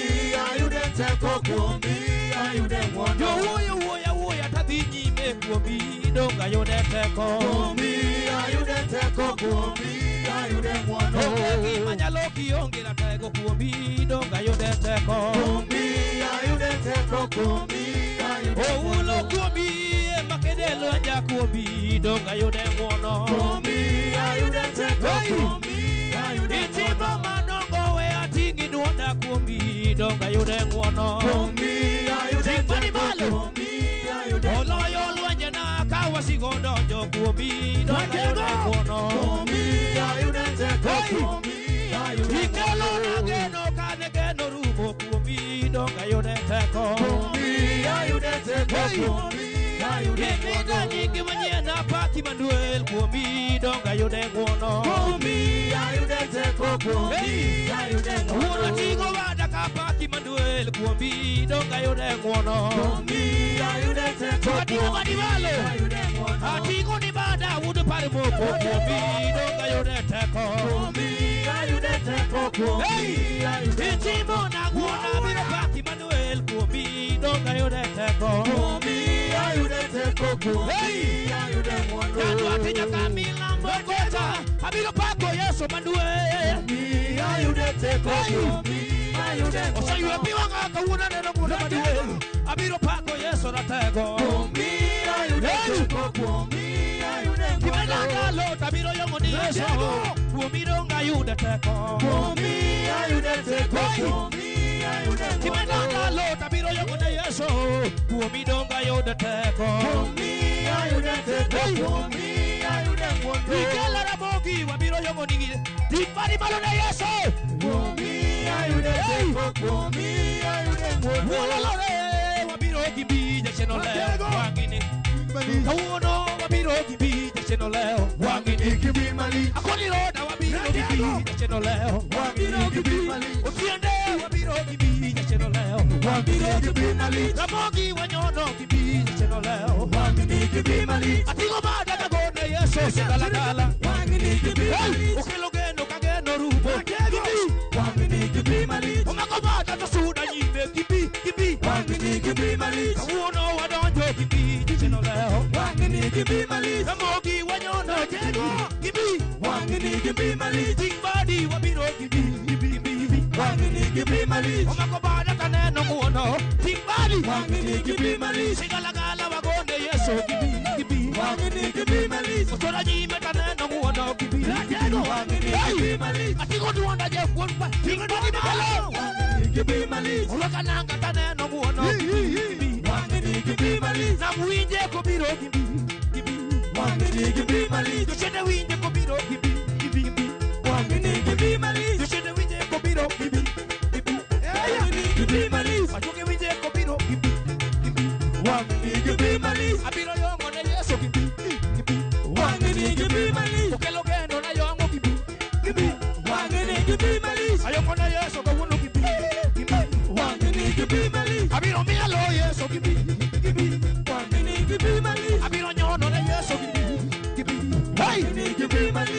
ayude teko, kuomi ayude ngwono. Yo wuoyo wuoya wuoya tadhi nyime kuomi donga ayude teko. Kuomi ayude teko, kuomi ayude ngwono. Onge gima nyalo kionge na teko kuomi donga ayude teko. Kuomi ayude teko, kuomi ayude ngwono. Oulo kuomi ema kedelo anja kuomi donga ayude ngwono. Kuomi ayude teko, kuomi ayude ngwono. Itimo madongo we atingi duonda kuomi donga ayude ngwono. Kuomi ayude teko, kuomi ayude ngwono. Oloyo lwenje na kawasigo donjo kuomi donga ayude ngwono. Kuomi ayude teko, kuomi ayude ngwono. Ikelo na geno kane geno rumo kuomi donga ayude teko. Kuomi ayude teko, kuomi ayude ngwono. Imida nyingi manyien apaki Manuel kuomi donga ayude ngwono. Kuomi ayude teko, kuomi ayude ngwono. Wuon ating'o bada kapaki Manuel kuomi donga ayude ngwono. Kuomi ayude teko, Ating'o badi malo. ayude ngwono. Ating'o ni bada wuod par moko kuomi donga ayude teko. Kuomi ayude teko, kuomi ayude ngwono. Itimo na ngwono abiro paki Manuel kuomi donga ayude teko. Kuomi ayude teko, kuomi ayude ngwono. Nyandwat nyaka milambo kocha abiro pako Yesu Manuel. Kuomi ayude teko, kuomi ayude ngwono. Oseywe pi wang'a kawuono aneno ngwono Manuel. Abiro pako Yesu ratego. Kuomi ayude teko, kuomi ayude ngwono. Kimeda ndalo tabiro yong'o ni Yesu. Kuomi donga ayude teko. Kuomi ayude teko, kuomi ayude ngwono. Kimeda ndalo tabiro yong'o ni Yesu. Kuomi donga ayude teko. Kuomi ayude teko, kuomi ayude ngwono. Ikelo Ramogi wabiro yong'o ni ting' badi malo ne Yesu. Kuomi ayude teko, kuomi ayude ngwono. Wuololore wabiro gi bi jachien olewo wang'ini. Kawuono wabiro gi bi jachien olewo wang'ini. Akoni roda wabiro gi bi jachien olewo wabiro gi bi. Otiende wabiro gi bi jachien olewo wabiro gi bi. Ramogi wanyono gi bi jachien olewo Ating'o bada kagone Yesu sigalagala. Okelo geno ka geno rumo gibi. Omako bada to suda nyime gibi gibi. Kawuono wadonjo gibi jachien olewo. Ramogi wanyono gibi gibi. Ting' badi wabiro gibi gibi. Omako bada taneno ng'wono. Ting' badi sigalagala wagonde Yesu gibi gibi. Otora nyime taneno ng'wono gibi. Ating'o duonda Jeff wuon pa. Ting' badi malo. Orwaka nanga taneno ng'wono gibi. Nam winje kobiro gibi gibi. Jochiende winje kobiro gibi gibi. Jochiende winje kobiro gibi gibi. Ajuoke winje kobiro gibi gibi. Abiro yong'o ne Yesu gibi gibi. Okelo geno na yong'o gibi gibi. Ayong'o ne Yesu kawuono gibi gibi.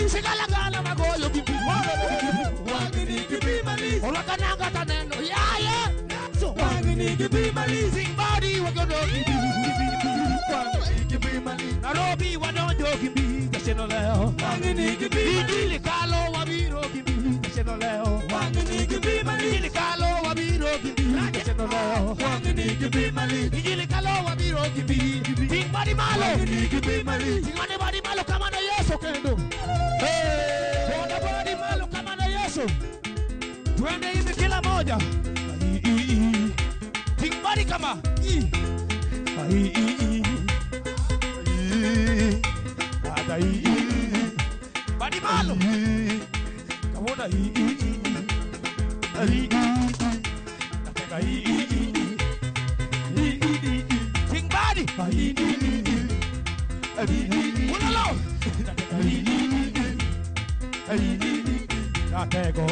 Sigalagala magoyo gi mbi. Orwako nanga taneno. Yaye. Sing body wagodo gi mbi. Nairobi wadonjo gi mbi. Jachien olewo. Injili kalo wabiro gi mbi. Jachien olewo. Injili kalo wabiro gi mbi. Jachien olewo. Injili kalo wabiro gi mbi. Ting body malo. Ting body malo kama na Yesu kendo. Boda body malo kama na Yesu. Tuende hivi kila moja. Ting body kama. Body malo. Kamona Nataka Ting body. Ulalo. Natego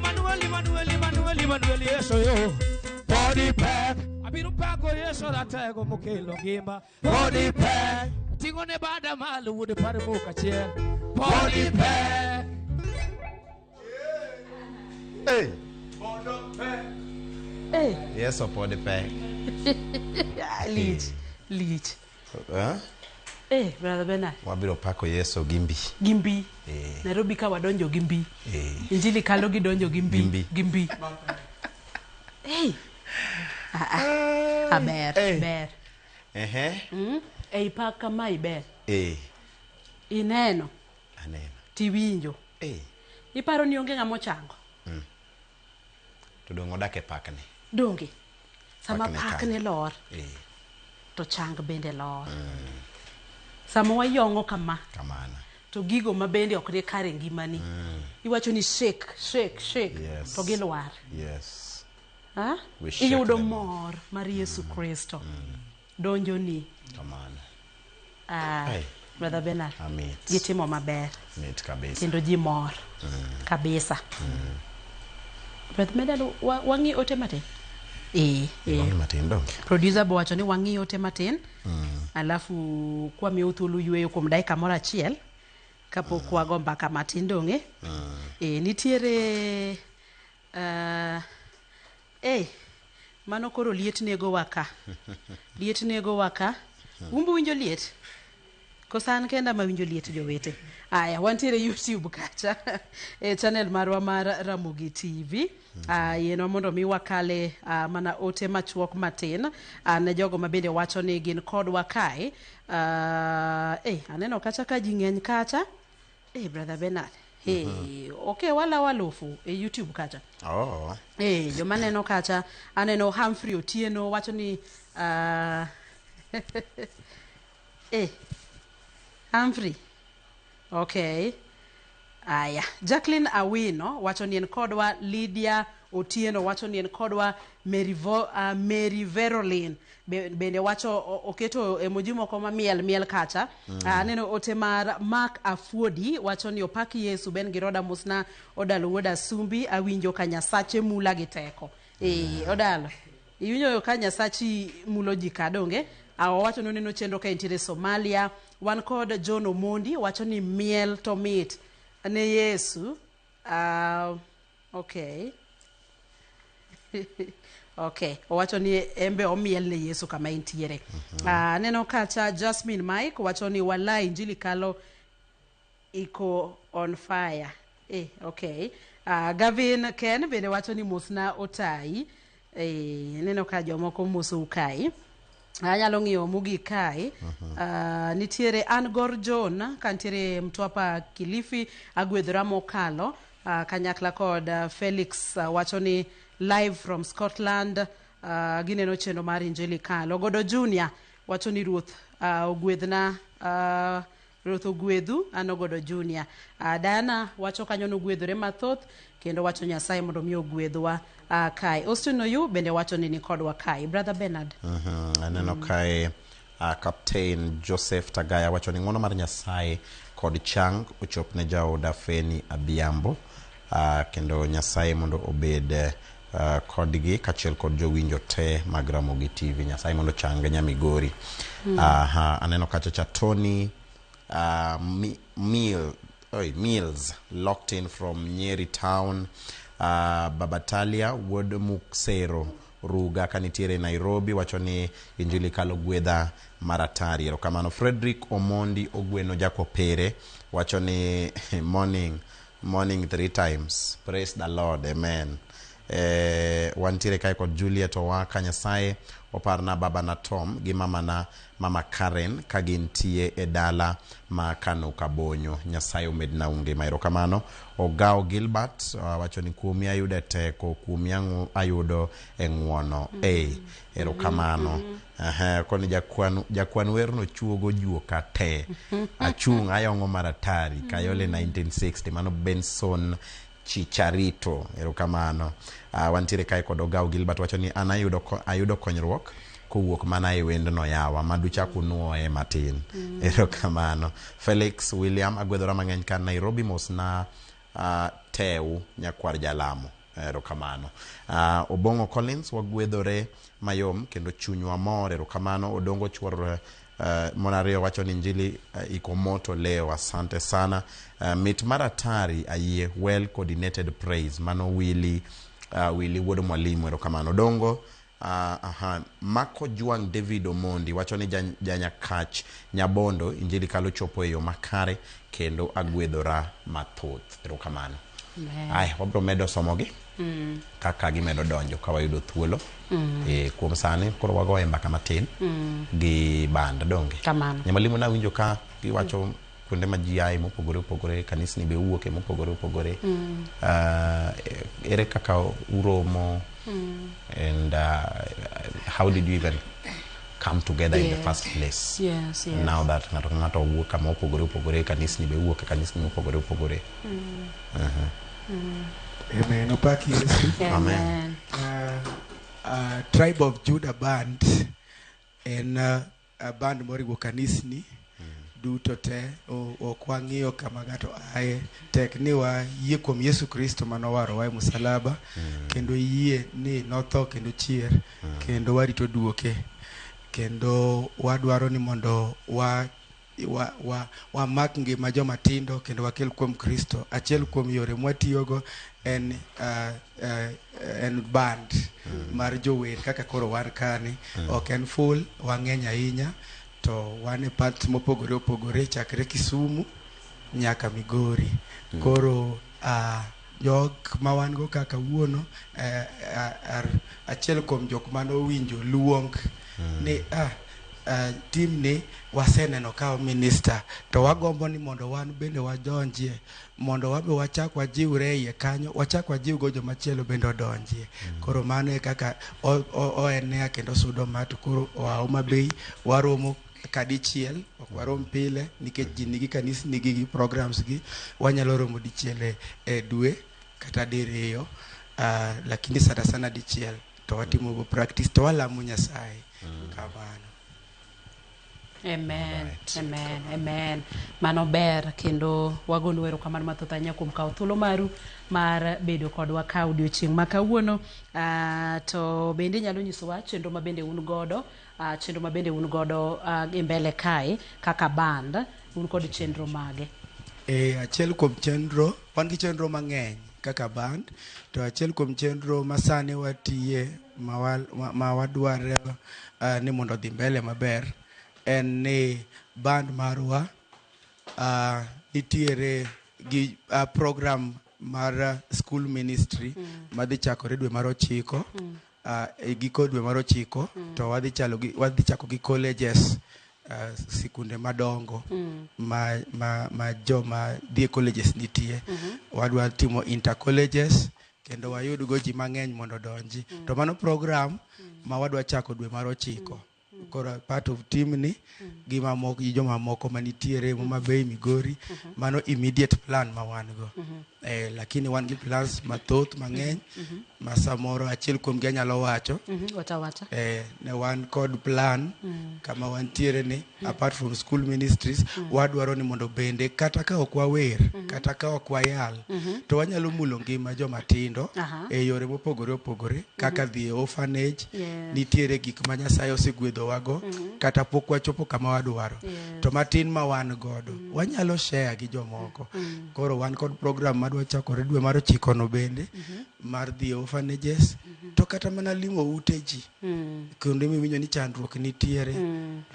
Manuel, Manuel, Manuel, Manuel, Yesu yo. Body pack. Abiro pako Yesu ratego mokelo ngima. Body pack. Tingo ne bada malo wuod par mok achiel. Body pack. Hey. Hey. Yesu pod pek. Lich. Lich. Eh? Eh, brother Bernard. Wabiro pako Yesu gi mbi. Gi mbi. Eh. Nairobi ka wadonjo gi mbi. Eh. Injili kalo gidonjo gi mbi. Gi mbi. Gi mbi. Hey. Ah, ber, ber. Ehe. Ei pak kama iber. Eh. Ineno. Aneno. Tiwinjo. Eh. Iparo ni onge ng'ama ochango. To dong' odak e pakne. Donge. Sama Pakne pakne lor. Eh. To chang bende lor. Sama wayong'o kama. Kamano. To gigo ma bende ok ni kare ngimani. Iwacho ni shake, shake, shake. Yes. To gilwar. Yes. Ha? We shake Iyudo them. mor mar Yesu Kristo. Donjoni. Kamano. Ah, Hey. Brother Bernard. Amit. Gitimo maber. Mit kabisa. Kendo ji mor. Kabisa. Brother Bernard, wang'i ote matin? Eh, eh. Wang'i matin donge? Producer bo wacho ni wang'i ote matin. Alafu kwa miyo thuolo yweyo kuom dakika moro achiel kapok wago mbaka matin donge. Eh, nitiere mano koro liet nego wa ka. Liet nego wa ka. Umbu winjo liet? Koso an kenda ma winjo liet jowete. Aya, wantiere YouTube kacha. E channel marwa mar Ramogi TV. Yienwa mondo mi wakale mana ote machuok matin ne jogo ma bende wacho ni gin kodwa kae. Aneno kacha ka ji ng'eny kacha. Brother Bernard. Okay, wala walufu e YouTube kacha. Oh. Joma neno kacha, aneno Humphrey Otieno wacho ni Humphrey. Okay. Aya, Jacqueline Awino wacho ni en kodwa, Lydia Otieno wacho ni en kodwa, Mary Verolin bende wacho oketo emoji moko ma miel miel kacha. Aneno ote mar Mark Afuodi wacho ni opak Yesu ben gi Roda Musna Odalo wuod Asumbi awinjo ka Nyasache mula gi teko. Odalo iwinjo ka Nyasachi mulo ji ka donge? Owacho ni oneno chenro ka entiere Somalia. Wan kod John Omondi wacho ni miel to mit ne Yesu. Okay. Okay, owacho ni embe omiel ne Yesu kama entiere. Aneno kacha Jasmine Mike wacho ni walai injili kalo iko on fire. Okay. Gavin Ken bende wacho ni mosna otai. Aneno ka jomoko moso kai. Anyalo ng'iyo mogik kae. Nitiere Angor John ka nitiere Mtwapa Kilifi agwedhora mokalo kanyakla kod Felix wacho ni live from Scotland gineno chenro mar Injili Kalo. Godo Junior wacho ni ruoth ogwedhna ruoth ogwedhu an Ogodo Junior. Diana wacho kanyo nogwedhore mathoth kendo wacho Nyasaye mondo mi ogwedhwa kae. Austin Oyu bende wacho ni nikodwa kae. Brother Bernard. Aneno kae Captain Joseph Tagaya wacho ni ng'wono mar Nyasaye kod chang ochop ne jaoda Feni Adhiambo. Kendo Nyasaye mondo obed Kodgi kaachiel kod jowinjo te mag Ramogi TV. Nyasaye mondo ochange Nyamigori. Aha, aneno kacha cha Tony Mills locked in from Nyeri town. Babatalia Wuod Muksero Ruga kanitiere Nairobi wacho ni injili kalo gwedha maratari. Erokamano. Frederick Omondi Ogweno Jakopere wacho ni morning morning three times, praise the Lord, amen. Wantiere kae kod Juliet Owaka, Nyasaye oparna babana Tom gi mamana mama Karen ka gintie e dala ma Kano Kabonyo. Nyasaye omedna ngima. Erokamano. Ogao Gilbert wacho ni kuomi ayudo teko, kuomi ayudo e ng'uono. Erokamano. Koni jakwan werno chuogo juoka te. Achung' ayong'o maratari. Kayole 1960. Mano Benson Chicharito. Erokamano. Wantiere kae kod Ogao Gilbert wacho ni an ayudo konyruok kowuok mana e wendno yawa maduchak unuoye matin. Erokamano. Felix William agwedhora mang'eny ka Nairobi mos na tew nyakwar jalamo. Erokamano. Obong'o Collins wagwedhore mayom kendo chunywa mor. Erokamano. Odongo chuor mon ariyo wacho ni injili iko moto leo. Asante sana. Mit maratari ayie, well coordinated praise. Mano Willy Wuod Mwalimu. Erokamano. Odongo Mako Juang David Omondi wacho ni janyakach Nyabondo injili kalo chopo e yo makare kendo agwedhora mathoth. Erokamano. Ai, wabro medo somogi kaka gimedo donjo ka wayudo thuolo. Kuom sani koro wagoye mbaka matin gi band donge. Nyamalimu nawinjo ka giwacho kuonde ma ji ae mopogore opogore, kanisni be wuoke mopogore opogore. Ere kaka uromo and how did you even come together in the first place? Yes. Now that ng'ato ka ng'ato wuok kama opogore opogore, kanisni be wuok e kanisni mopogore opogore. Amen. Opak Yesu. Amen. Tribe of Judah Band en band moriwo kanisni duto te. Ok wang'iyo kama ng'ato aye, tek ni wayie kuom Yesu Kristo manowarowa e musalaba, kendo yie ni notho kendo chier, kendo warito duoke, kendo wadwaro ni mondo wamak ngima joma tindo kendo wakel kuom Kristo. Achiel kuom yore mwatiyogo en band mar jower kaka koro wan kani. Ok en full, wang'eny ahinya, to wan e parts mopogore opogore chakre Kisumu nyaka Migori. Koro jok ma wan go kaka wuono achiel kuom jok manowinjo luong ni tim ni waseneno ka minister, to wagombo ni mondo wan bende wadonjie, mondo wabe wachak wajiwre iye kanyo, wachak wajiwgo jomachielo bende odonjie. Koro mano e kaka oenea kendo sudo ma to koro oa Homa Bay waromo kadichiel, ok warom pile nikech ji nigi kanisni gi programs gi, wanyalo romo dichiel e dwe kata diriyo, lakini sana sana dichiel to watimo go practice to walamo Nyasaye kamano. Amen. Amen. Amen. Mano ber kendo wagonu erokamano mathoth ahinya kuom kawo thuolo maru mar bedo kodwa ka odiochieng' ma kawuono. To bende inyalo nyisowa chenro ma bende un godo, chenro ma bende un godo e mbele kae kaka band, un kod chenro mage? Achiel kuom chenro, wan gi chenro mang'eny kaka band, to achiel kuom chenro ma sani watiye ma wadwaro ni mondo odhi mbele maber en ni band marwa nitiere gi program mar school ministry madhi chakore dwe mar 9, e giko dwe mar 9, to wadhi chako gi colleges, sikunde madongo ma joma dhi e colleges nitie. Wadwa timo inter colleges kendo wayud go ji mang'eny mondo odonji. To mano program ma wadwa chako dwe mar 9. Koro part of team ni gi mamoko gi jomamoko manitiere Homa Bay, Migori, mano immediate plan ma wan go. Eh, lakini wan gi plans mathoth mang'eny ma samoro achiel kuomgi anyalo wacho. Wacha wacha. Eh, ne wan kod plan kama wantiere ni apart from school ministries wadwaro ni mondo bende kata ka ok wawer kata ka ok wayal to wanyalo mulo ngima joma tindo e yore mopogore opogore kaka dhi e orphanage. Nitiere gik ma Nyasaye osegwedhowago kata pok wachopo kama wadwaro to matin ma wan godo wanyalo share gi jomoko. Koro wan kod program madwa chakore dwe mar ochikono bende mar dhi e orphanages to kata mana limo ute ji kuonde miwinjo ni chandruok nitiere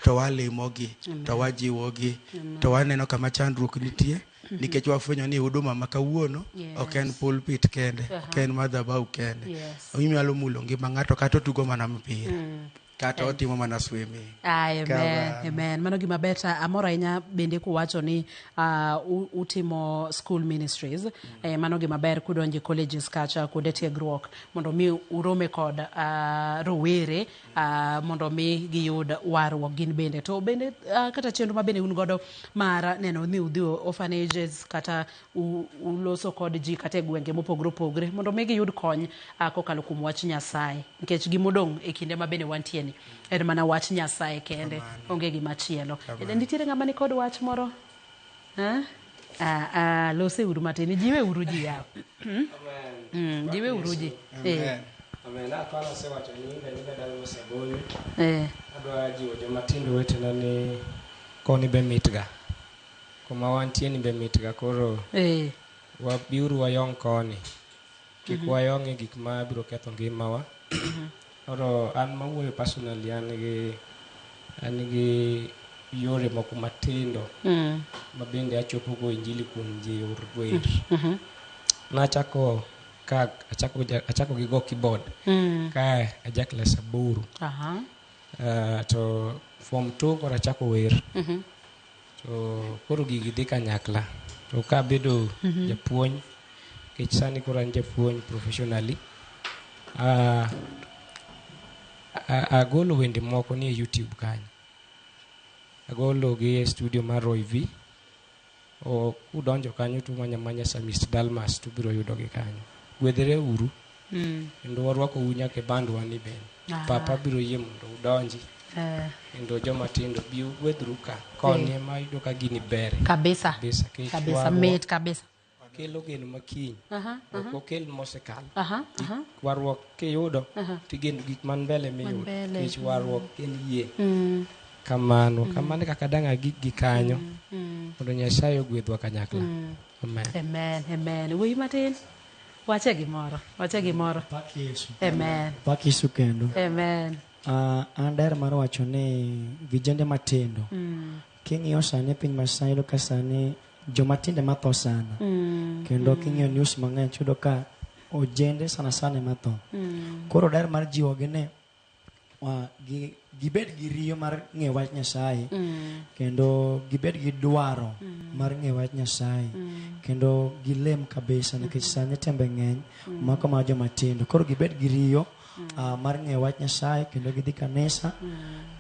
to walimogi to wajiwogi to waneno kama chandruok nitie nikech wafwenyo ni huduma ma kawuono ok en pulpit kende, ok en madhabahu kende. Inyalo mulo ngima ng'ato kata otugo mana mpira kata otimo mana swimming. Amen, Kamano. amen. Mano gima ber ta amor ahinya bende kuwacho ni utimo school ministries. Mano gima ber kudonje colleges kacha kuonde tiegruok mondo mi urome kod rowere mondo mi giyud warruok gin bende. To bende kata chenro ma bende un godo mar neno ni udhi orphanages kata uloso kod ji kata e gwenge mopogore opogore mondo mi giyud kony kokalo kuom wach Nyasaye. Nikech gimodong' e kinde ma bende wantie ni en mana wach Nyasaye kende, onge gima chielo. Nitiere ng'ama ni kod wach moro? Lose uru matin, jiwe uru ji yawa. Jiwe uru ji. Amen. Amen. Aparo asewacho ni nyinga Dalmas Abonyo. Adwa jiwo joma tindo wetena ni koni be mitga. Kuma wantie ni be mitga koro wabiuru wayong koni. Kik wayong e gik ma biro ketho ngimawa. Koro an mawuoyo personally an gi yore moko matindo ma bende achopogo injili kuom ji yor wer. Nachako ka achako gi go keyboard ka aja klas 8. To form 2 koro achako wer. To koro gigi dhi kanyakla. To kabedo japuonj, nikech sani koro an japuonj professionally, agolo wende moko ni e YouTube kanyo. Agolo gi e studio mar Roy V. O kudonjo kanyo to umanya manya Samist Dalmas to ubiro yudogi kanyo. Gwedhre uru. Kendo warwako u nyaka e bandwa ni bende. Papa biro yie mondo udonji. Kendo joma tindo bi ugwedhru ka. Koni ema yudo ka gini ber. Kabisa. Kabisa. Kabisa. Mit kabisa. Kelo geno makiny. Ok okel mosekalo. Warruok kiyudo tigeno gik man mbele miyudo. Nikech warruok en yie. Kamano. Kamano kaka dang' agik gi kanyo. Mondo Nyasaye ogwedhwa kanyakla. Amen. Amen. Amen. Wuoyi matin. Wache gimoro. Wache gimoro. Pak Yesu. Amen. Pak Yesu kendo. Amen. An daher mar wacho ni vijende matindo. King'iyo sani piny masani yudo ka sani joma tindo ema tho sana. Kendo king'iyo news mang'eny yudo ka ojende sana sana ema tho. Koro daher mar jiwogi ni gibed gi riyo mar ng'eyo wach Nyasaye. Kendo gibed gi dwaro mar ng'eyo wach Nyasaye. Kendo gilem kabisa nikech sani tembe ng'eny mako mana joma tindo. Koro gibed gi riyo mar ng'eyo wach Nyasaye kendo gidhi kanisa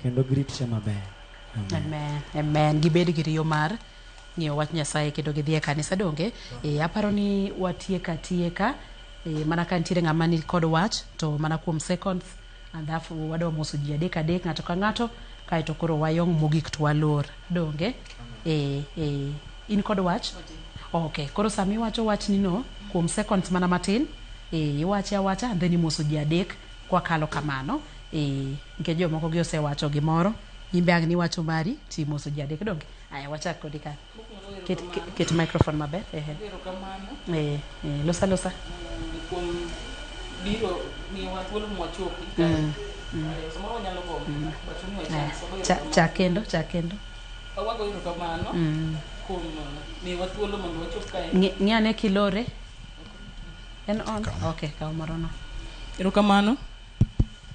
kendo giritre maber. Amen. Amen. Gibed gi riyo mar ng'eyo wach Nyasaye kendo gidhi e kanisa donge. Aparo ni watieka tieka. Mana ka nitiere ng'ama ni kod wach to mana kuom seconds alafu wadwa moso ji adek adek ng'ato ka ng'ato kaeto koro wayong mogik to walor donge. In kod wach? Okay, koro sama iwacho wachni no kuom seconds mana matin, iwache awacha and then imoso ji adek kwakalo kamano. Nikech jomoko gi osewacho gimoro, in be ang' niwacho mari timoso ji adek donge. Aya, wachak kodi ka. Ket microphone maber. Losa losa. Kuom biro miyowa thuolo mwachopi. Samoro wanyalo gombo, but omiwa chance. Chak kendo, chak kendo. Wago erokamano kuom miyowa thuolo mondo wachop kae. Ng'i ane kilore. En on? Okay, kaw moro no. Erokamano.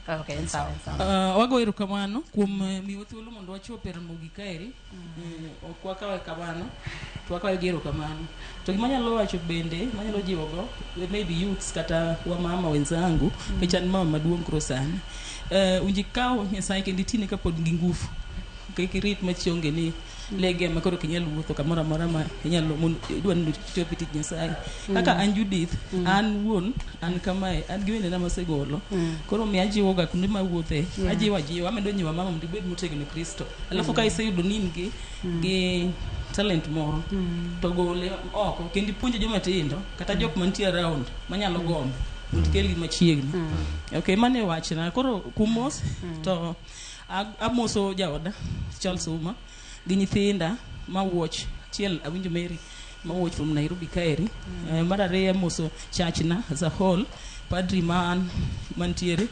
Okay, en sawa, en sawa. Wago erokamano kuom miwa thuolo mondo wachop e Ramogi kaeri. Ok wakawe kamano, to wakawe gi erokamano. To gima anyalo wacho bende, manyalo jiwogo, maybe youths kata wamama wenzangu, nikech an mama maduong' koro sani. Winji kaw Nyasaye kendo itine kapod gi ngufu. Kik irit machionge ni lege ema koro ok inyal wuotho kamoro amora ma inyalo mondo idwa ni ichop e tich Nyasaye. Kaka an Judith, an wuon, an kamae, an gi wendena masegolo. Koro miyo ajiwoga kuonde mawuothe, ajiwo ajiwa, amedo nyiwa mama mondo ibed motegno e Kristo. Alafu ka iseyudo ni in gi talent moro, to gole oko kendo ipuonj joma tindo kata jok mantie around manyalo gombo mondo ikelgi machiegni. Okay, mano e wachna. Koro kuom mos to amoso jaoda Charles Uma gi nyithinda ma watch achiel awinjo Mary ma watch from Nairobi kaeri. Mar ariyo amoso chachna as a whole, padri man mantiere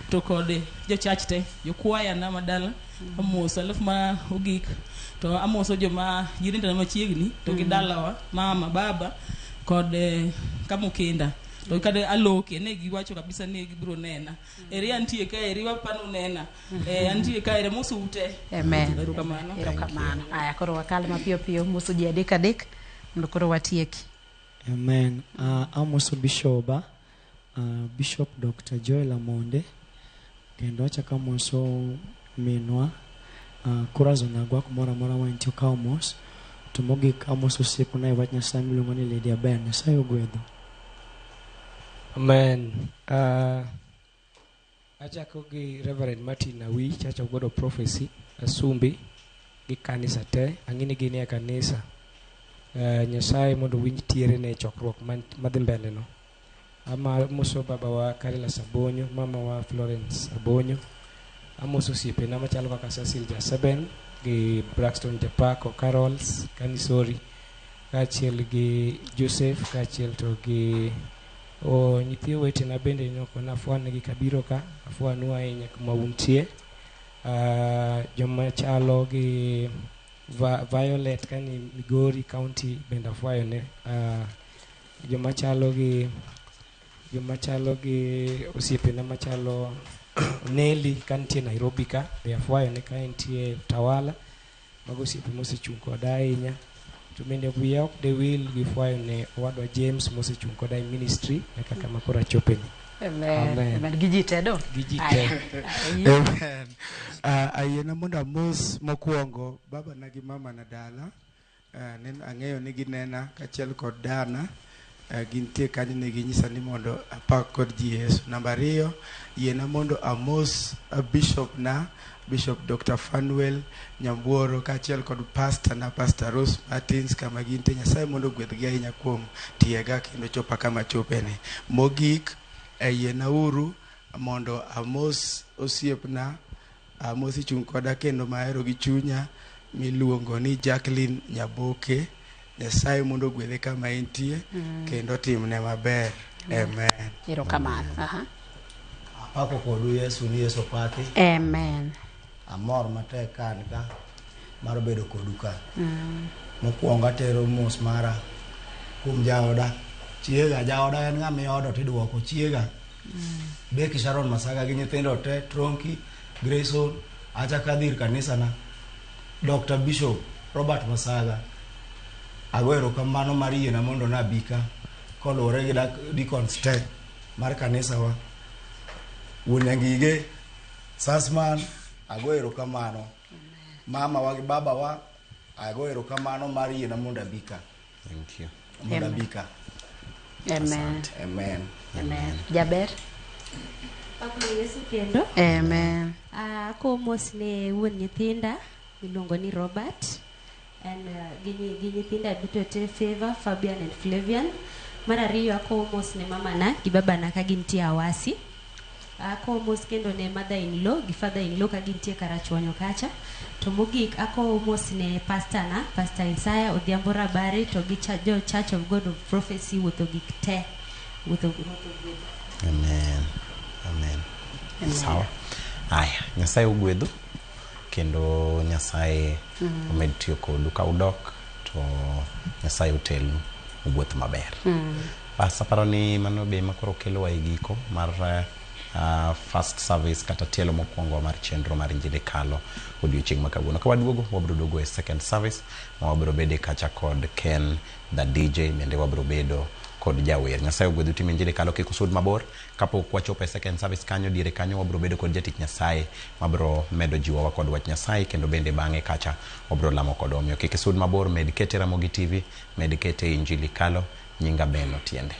to kod jo church te, jokwaya na madala amoso. Alafu ma ogik to amoso joma jirendena machiegni to gi dalawa, mama, baba kod kamokenda to kata aloke ne giwacho kabisa ni gibiro nena eri antie ka eri wapano nena antie ka eri amoso ute. Amen. Erokamano. Erokamano. Aya, koro wakal mapiyo piyo moso ji adek adek mondo koro watieki. Amen. Amoso Bishoba, Bishop Dr. Joel Amonde, kendo achako amoso minwa Corazon Agwa kumoro amora ma entie okawo mos. To mogik amoso osiepna e wach Nyasaye miluongo ni Lydia Ben. Nyasaye ogwedhu. Amen. Achako gi Reverend Martin Awi, Church of God of Prophecy, Asumbi, gi kanisa te. Ang'e ni gin e kanisa. Nyasaye mondo winj tierene e chokruok madhi mbele no. Amoso babawa Carilas Abonyo, mamawa Florence Abonyo. Amoso osiepena machalo kaka Cecil Jaseben gi Braxton Japako, Carols, Kanisori, kaachiel gi Joseph, kaachiel to gi nyithi owetena bende nafwanegi kabiro ka, afwanu ahinya kuma untie. Joma chalo gi Violet kani Migori County bende afwayone. Joma chalo gi osiepena machalo Nelly kantie Nairobi ka, be afwayone ka entie Tawala. Mago osiepe mosechung' koda ahinya. To bende wiya ok dewil gi fwayone owadwa James mosechung' koda e ministry nyaka kama koro achopeni. Amen. Amen. Gi ji te do? Gi ji te. Amen. Ayiena mondo amos mokwongo babana gi mamana dala. Ang'eyo ni ginena kaachiel kod dana. Gintie kanyo ne ginyisa ni mondo apak kod ji Yesu. Namba ariyo, yiena mondo amos bishop na, Bishop Dr. Fanuel Nyambuoro kaachiel kod pastor na, Pastor Rose Martins kama gintie. Nyasaye mondo ogwedhgi ahinya kuom tiega kendo chopa kama chopeni. Mogik, yiena uru mondo amos osiepna, mosechung' koda kendo mahero gi chunya miluongo ni Jacqueline Nyaboke. Nyasaye mondo ogwedhe kama entie kendo otimne maber. Amen. Erokamano. Apako kodu Yesu ni Yesu opaki. Amen. Amor matek ka an ka mar bedo kodu ka. Mokwongo atero mos mara kuom jaoda. Chiega, jaoda en ng'ama iodo tiduoko. Chiega. Becky Sharon Masaga gi nyithindo te, Tronki, Grayson, achako adhi ir kanisana. Dr. Bishop Robert Masaga. Ago erokamano mar yiena mondo nabi ka koluwore gi deacons te mar kanisawa. Wuon Nyangige, Sasman, ago erokamano. Mama wa gi baba wa, ago erokamano mar yiena mondo abi ka. Thank you. Mondo abi ka. Amen. Amen. Amen. Jaber? Pako Yesu kendo. Amen. Akowo mos ne wuon nyithinda miluongo ni Robert and gi nyithinda duto te, Favor, Fabian and Flavian. Mar ariyo akowo mos ne mamana gi babana ka gintie Awasi. Akowo mos kendo ne mother in law gi father in law ka gintie Karachuonyo kacha. To mogik akowo mos ne pastor na, Pastor Isaiah Odhiambo Rabari to gi jo Church of God of Prophecy wuotho gik te. Wuotho gwedho. Amen. Amen. Sawa. Aya, Nyasaye ogwedhu kendo Nyasaye omed tiyo kodu ka udok to Nyasaye otelnu wuoth maber. Bas aparo ni mano be ema koro kelowa e giko mar First service kata tielo mokwongo mar chenro mar Injili Kalo odiochieng' ma kawuono. Ka waduogo, wabiro duogo e second service ma wabiro bede kacha kod Ken the DJ, bende wabiro bedo kod jawer. Nyasaye ogwedhu tim Injili Kalo, kik usud mabor. Kapok wachopo e second service kanyo, diere kanyo wabiro bedo kod jatich Nyasaye mabiro medo jiwowa kod wach Nyasaye, kendo bende bang'e kacha wabiro lamo kodwa. Omiyo kik isud mabor, med kete Ramogi TV, med kete Injili Kalo. Nyinga Ben Otiende.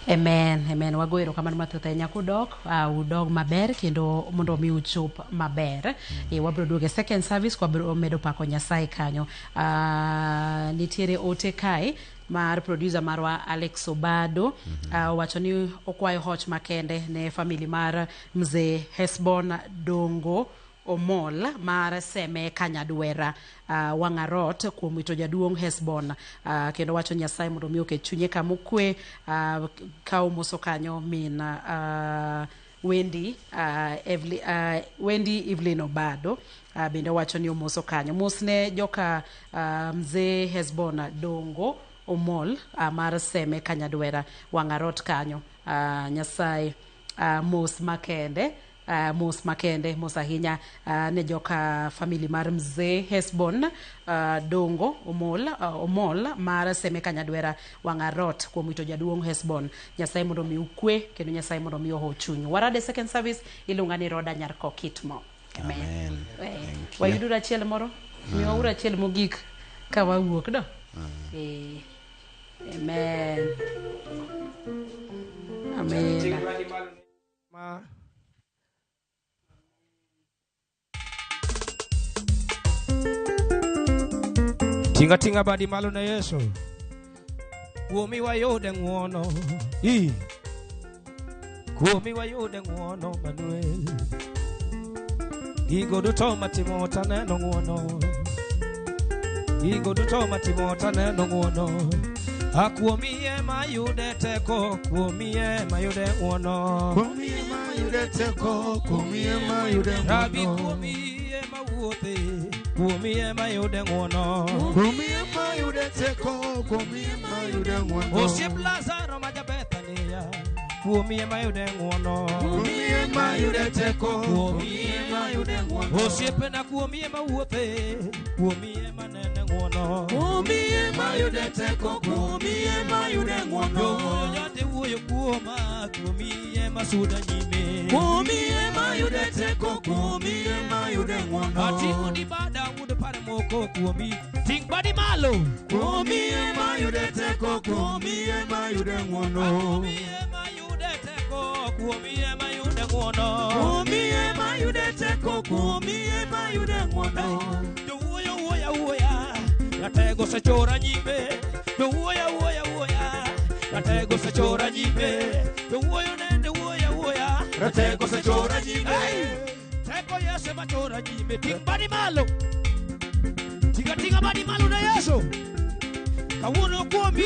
Amen, amen. Wago erokamano mathoth ahinya kudok, udog maber kendo mondo mi uchop maber. Wabiro duogo e second service kwabiro medo pako Nyasaye kanyo. Nitiere ote kae mar producer marwa Alex Obado. Owacho ni okwayo hoch makende ne family mar mzee Hesbon Dongo Omol mar Seme Kanyadwera Wang'arot kuom wito jaduong' Hesbon, kendo wacho Nyasaye mondo mi oket chunye kama okwe, ka omoso kanyo min Wendy, Wendy Evelyn Obado, bende owacho ni omoso kanyo mos ne joka mzee Hesbon Dongo Omol mar Seme Kanyadwera Wang'arot kanyo. Nyasaye mos makende, mos makende, mos ahinya ne joka family mar mzee Hesbon Dongo Omol, Omol mar Seme Kanyadwera Wang'arot kuom wito jaduong' Hesbon. Nyasaye mondo mi ukwe kendo Nyasaye mondo mi oho chunyu. Warade second service, iluonga ni Roda Nyarko Kitmo. Amen. Wayuduru achiel moro, miwauru achiel mogik ka wawuok do. Amen. Amen. Tinga tinga badi malo na Yesu. Kuomi wayude ng'uono. I. Kuomi wayude ng'uono Manuel. Gigo duto matimo taneno ng'uono. Gigo duto matimo taneno ng'uono. Akuomi ema yude teko, kuomi ema yude ng'uono. Kuomi ema yude teko, kuomi ema yude ng'uono. Rabi kuomi ema wuothe, kuomi ema yude ng'uono. Kuomi ema yude teko, kuomi ema yude ng'uono. Osiep Lazaro ma ja-Bethania, kuomi ema yude ng'uono. Kuomi ema yude teko, kuomi ema yude ng'uono. Osiepena kuomi ema wuothe, kuomi ema nene ng'uono. Kuomi ema yude teko, kuomi ema yude ng'uono. Jowuoyo jate wuoyo kuoma, kuomi ema suda nyime. Kuomi ema yude teko, kuomi ema yude ng'uono. Ating'o di bada wuod par moko kuomi, ting' badi malo. Kuomi ema yude teko, kuomi ema yude ng'uono. Kuomi ema yude teko, kuomi ema yude ng'uono. Kuomi ema yude teko, kuomi ema yude ng'uono. Jowuoyo wuoya wuoya, ratego osechora nyime. Jowuoyo wuoya wuoya, ratego osechora nyime. Jowuoyo nende wuoya wuoya, ratego osechora nyime. Teko Yesu ema chora nyime. Ting' badi malo, tinga tinga badi malo na Yesu. Kawuono kuomi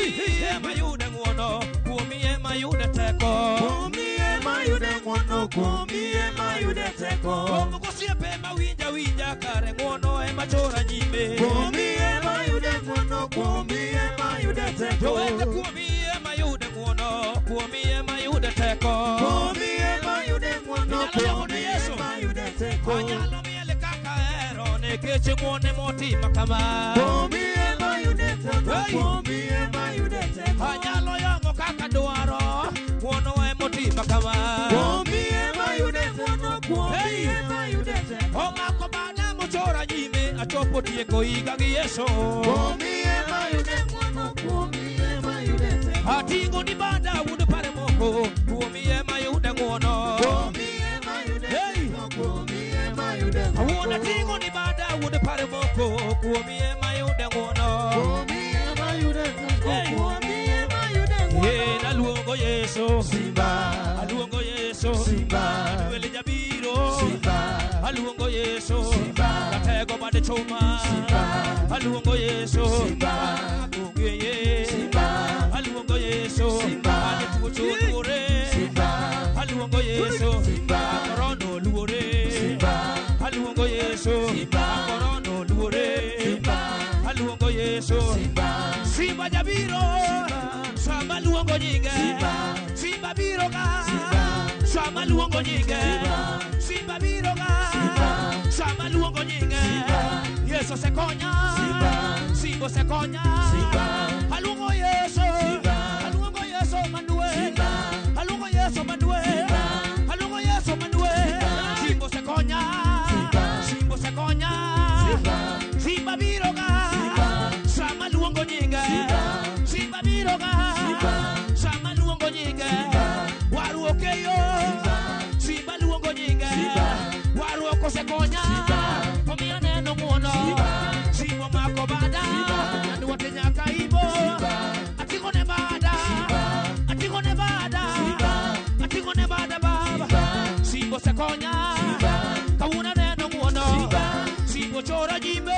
ema yude ng'uono, kuomi ema yude teko. Kuomi ema yude ng'uono, kuomi ema yude teko. Romo gosiepe ma winja winja kare ng'uono ema chora nyime. Kuomi ema yude ng'uono, kuomi ema yude teko. Jowete kuomi ema yude ng'uono, kuomi ema yude teko. Kuomi ema yude ng'uono, kuomi ema yude teko. Anyalo miele kaka hero nikech ng'uono motimo kama. Kuomi ema yude teko, kuomi ema yude teko. Anyalo yong'o kaka dwaro, ng'uono emotimo kama. Kuomi ema yude ng'uono, kuomi ema yude teko. Omako bada mochora nyime, achopo tieko higa gi Yesu. Kuomi ema yude ng'uono, kuomi ema yude teko. Ating'o ni bada wuod pare moko, kuomi ema yude ng'uono. Kuomi ema yude teko, kuomi ema yude ng'uono. Awuon ating'o ni bada wuod pare moko, kuomi ema yude ng'uono. Kuomi ema yude teko, kuomi ema yude ng'uono. Aluongo Yesu, Simba. Aluongo Yesu, Simba. Adwele jabiro, Simba. Aluongo Yesu, Simba. Ratego bade chuma, Simba. Aluongo Yesu, Simba. Akonge Simba. Aluongo Yesu, Simba. Ajetuo luore, Simba. Aluongo Yesu, Simba. Korono luore, Simba. Aluongo Yesu, Simba. Korono luore, Simba. Aluongo Yesu, Simba. Simba jabiro, Simba. Sama luongo nyinge, Simba. Simba biro ka, Simba. Sama luongo luongo nyinge. Simba biro ga. Sama luongo nyinge. Yesu osekonya. Simba osekonya. Aluongo Yesu. Aluongo Yesu Manuel. Aluongo Yesu Manuel. Aluongo Yesu Manuel. Simba osekonya. Simba osekonya. Simba biro ga. Sama luongo nyinge. Simba biro ga. Sama luongo nyinge. Waruok e yo. Simba luongo nyinge. Waruok osekonya. Omiyo aneno ng'uono. Simba omako bada. Nyanduote nyaka ibo. Ating'o ne bada. Ating'o ne bada. Ating'o ne bada baba. Simba osekonya. Kawuono aneno ng'uono. Simba ochora jimbe.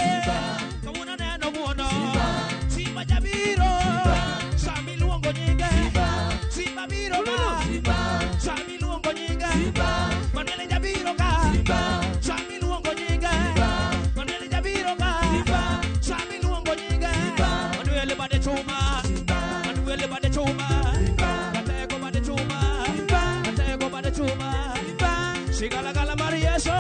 Kawuono aneno ng'uono. Simba jabiro. Sama iluongo nyinge. Simba biro ga. Sama iluongo nyinge. Manuel jabiro ga. Sama iluongo nyinge. Manuel jabiro ga. Sama iluongo nyinge. Manuel bade chuma. Manuel bade chuma. Ratego bade chuma. Ratego bade chuma. Sigalagala.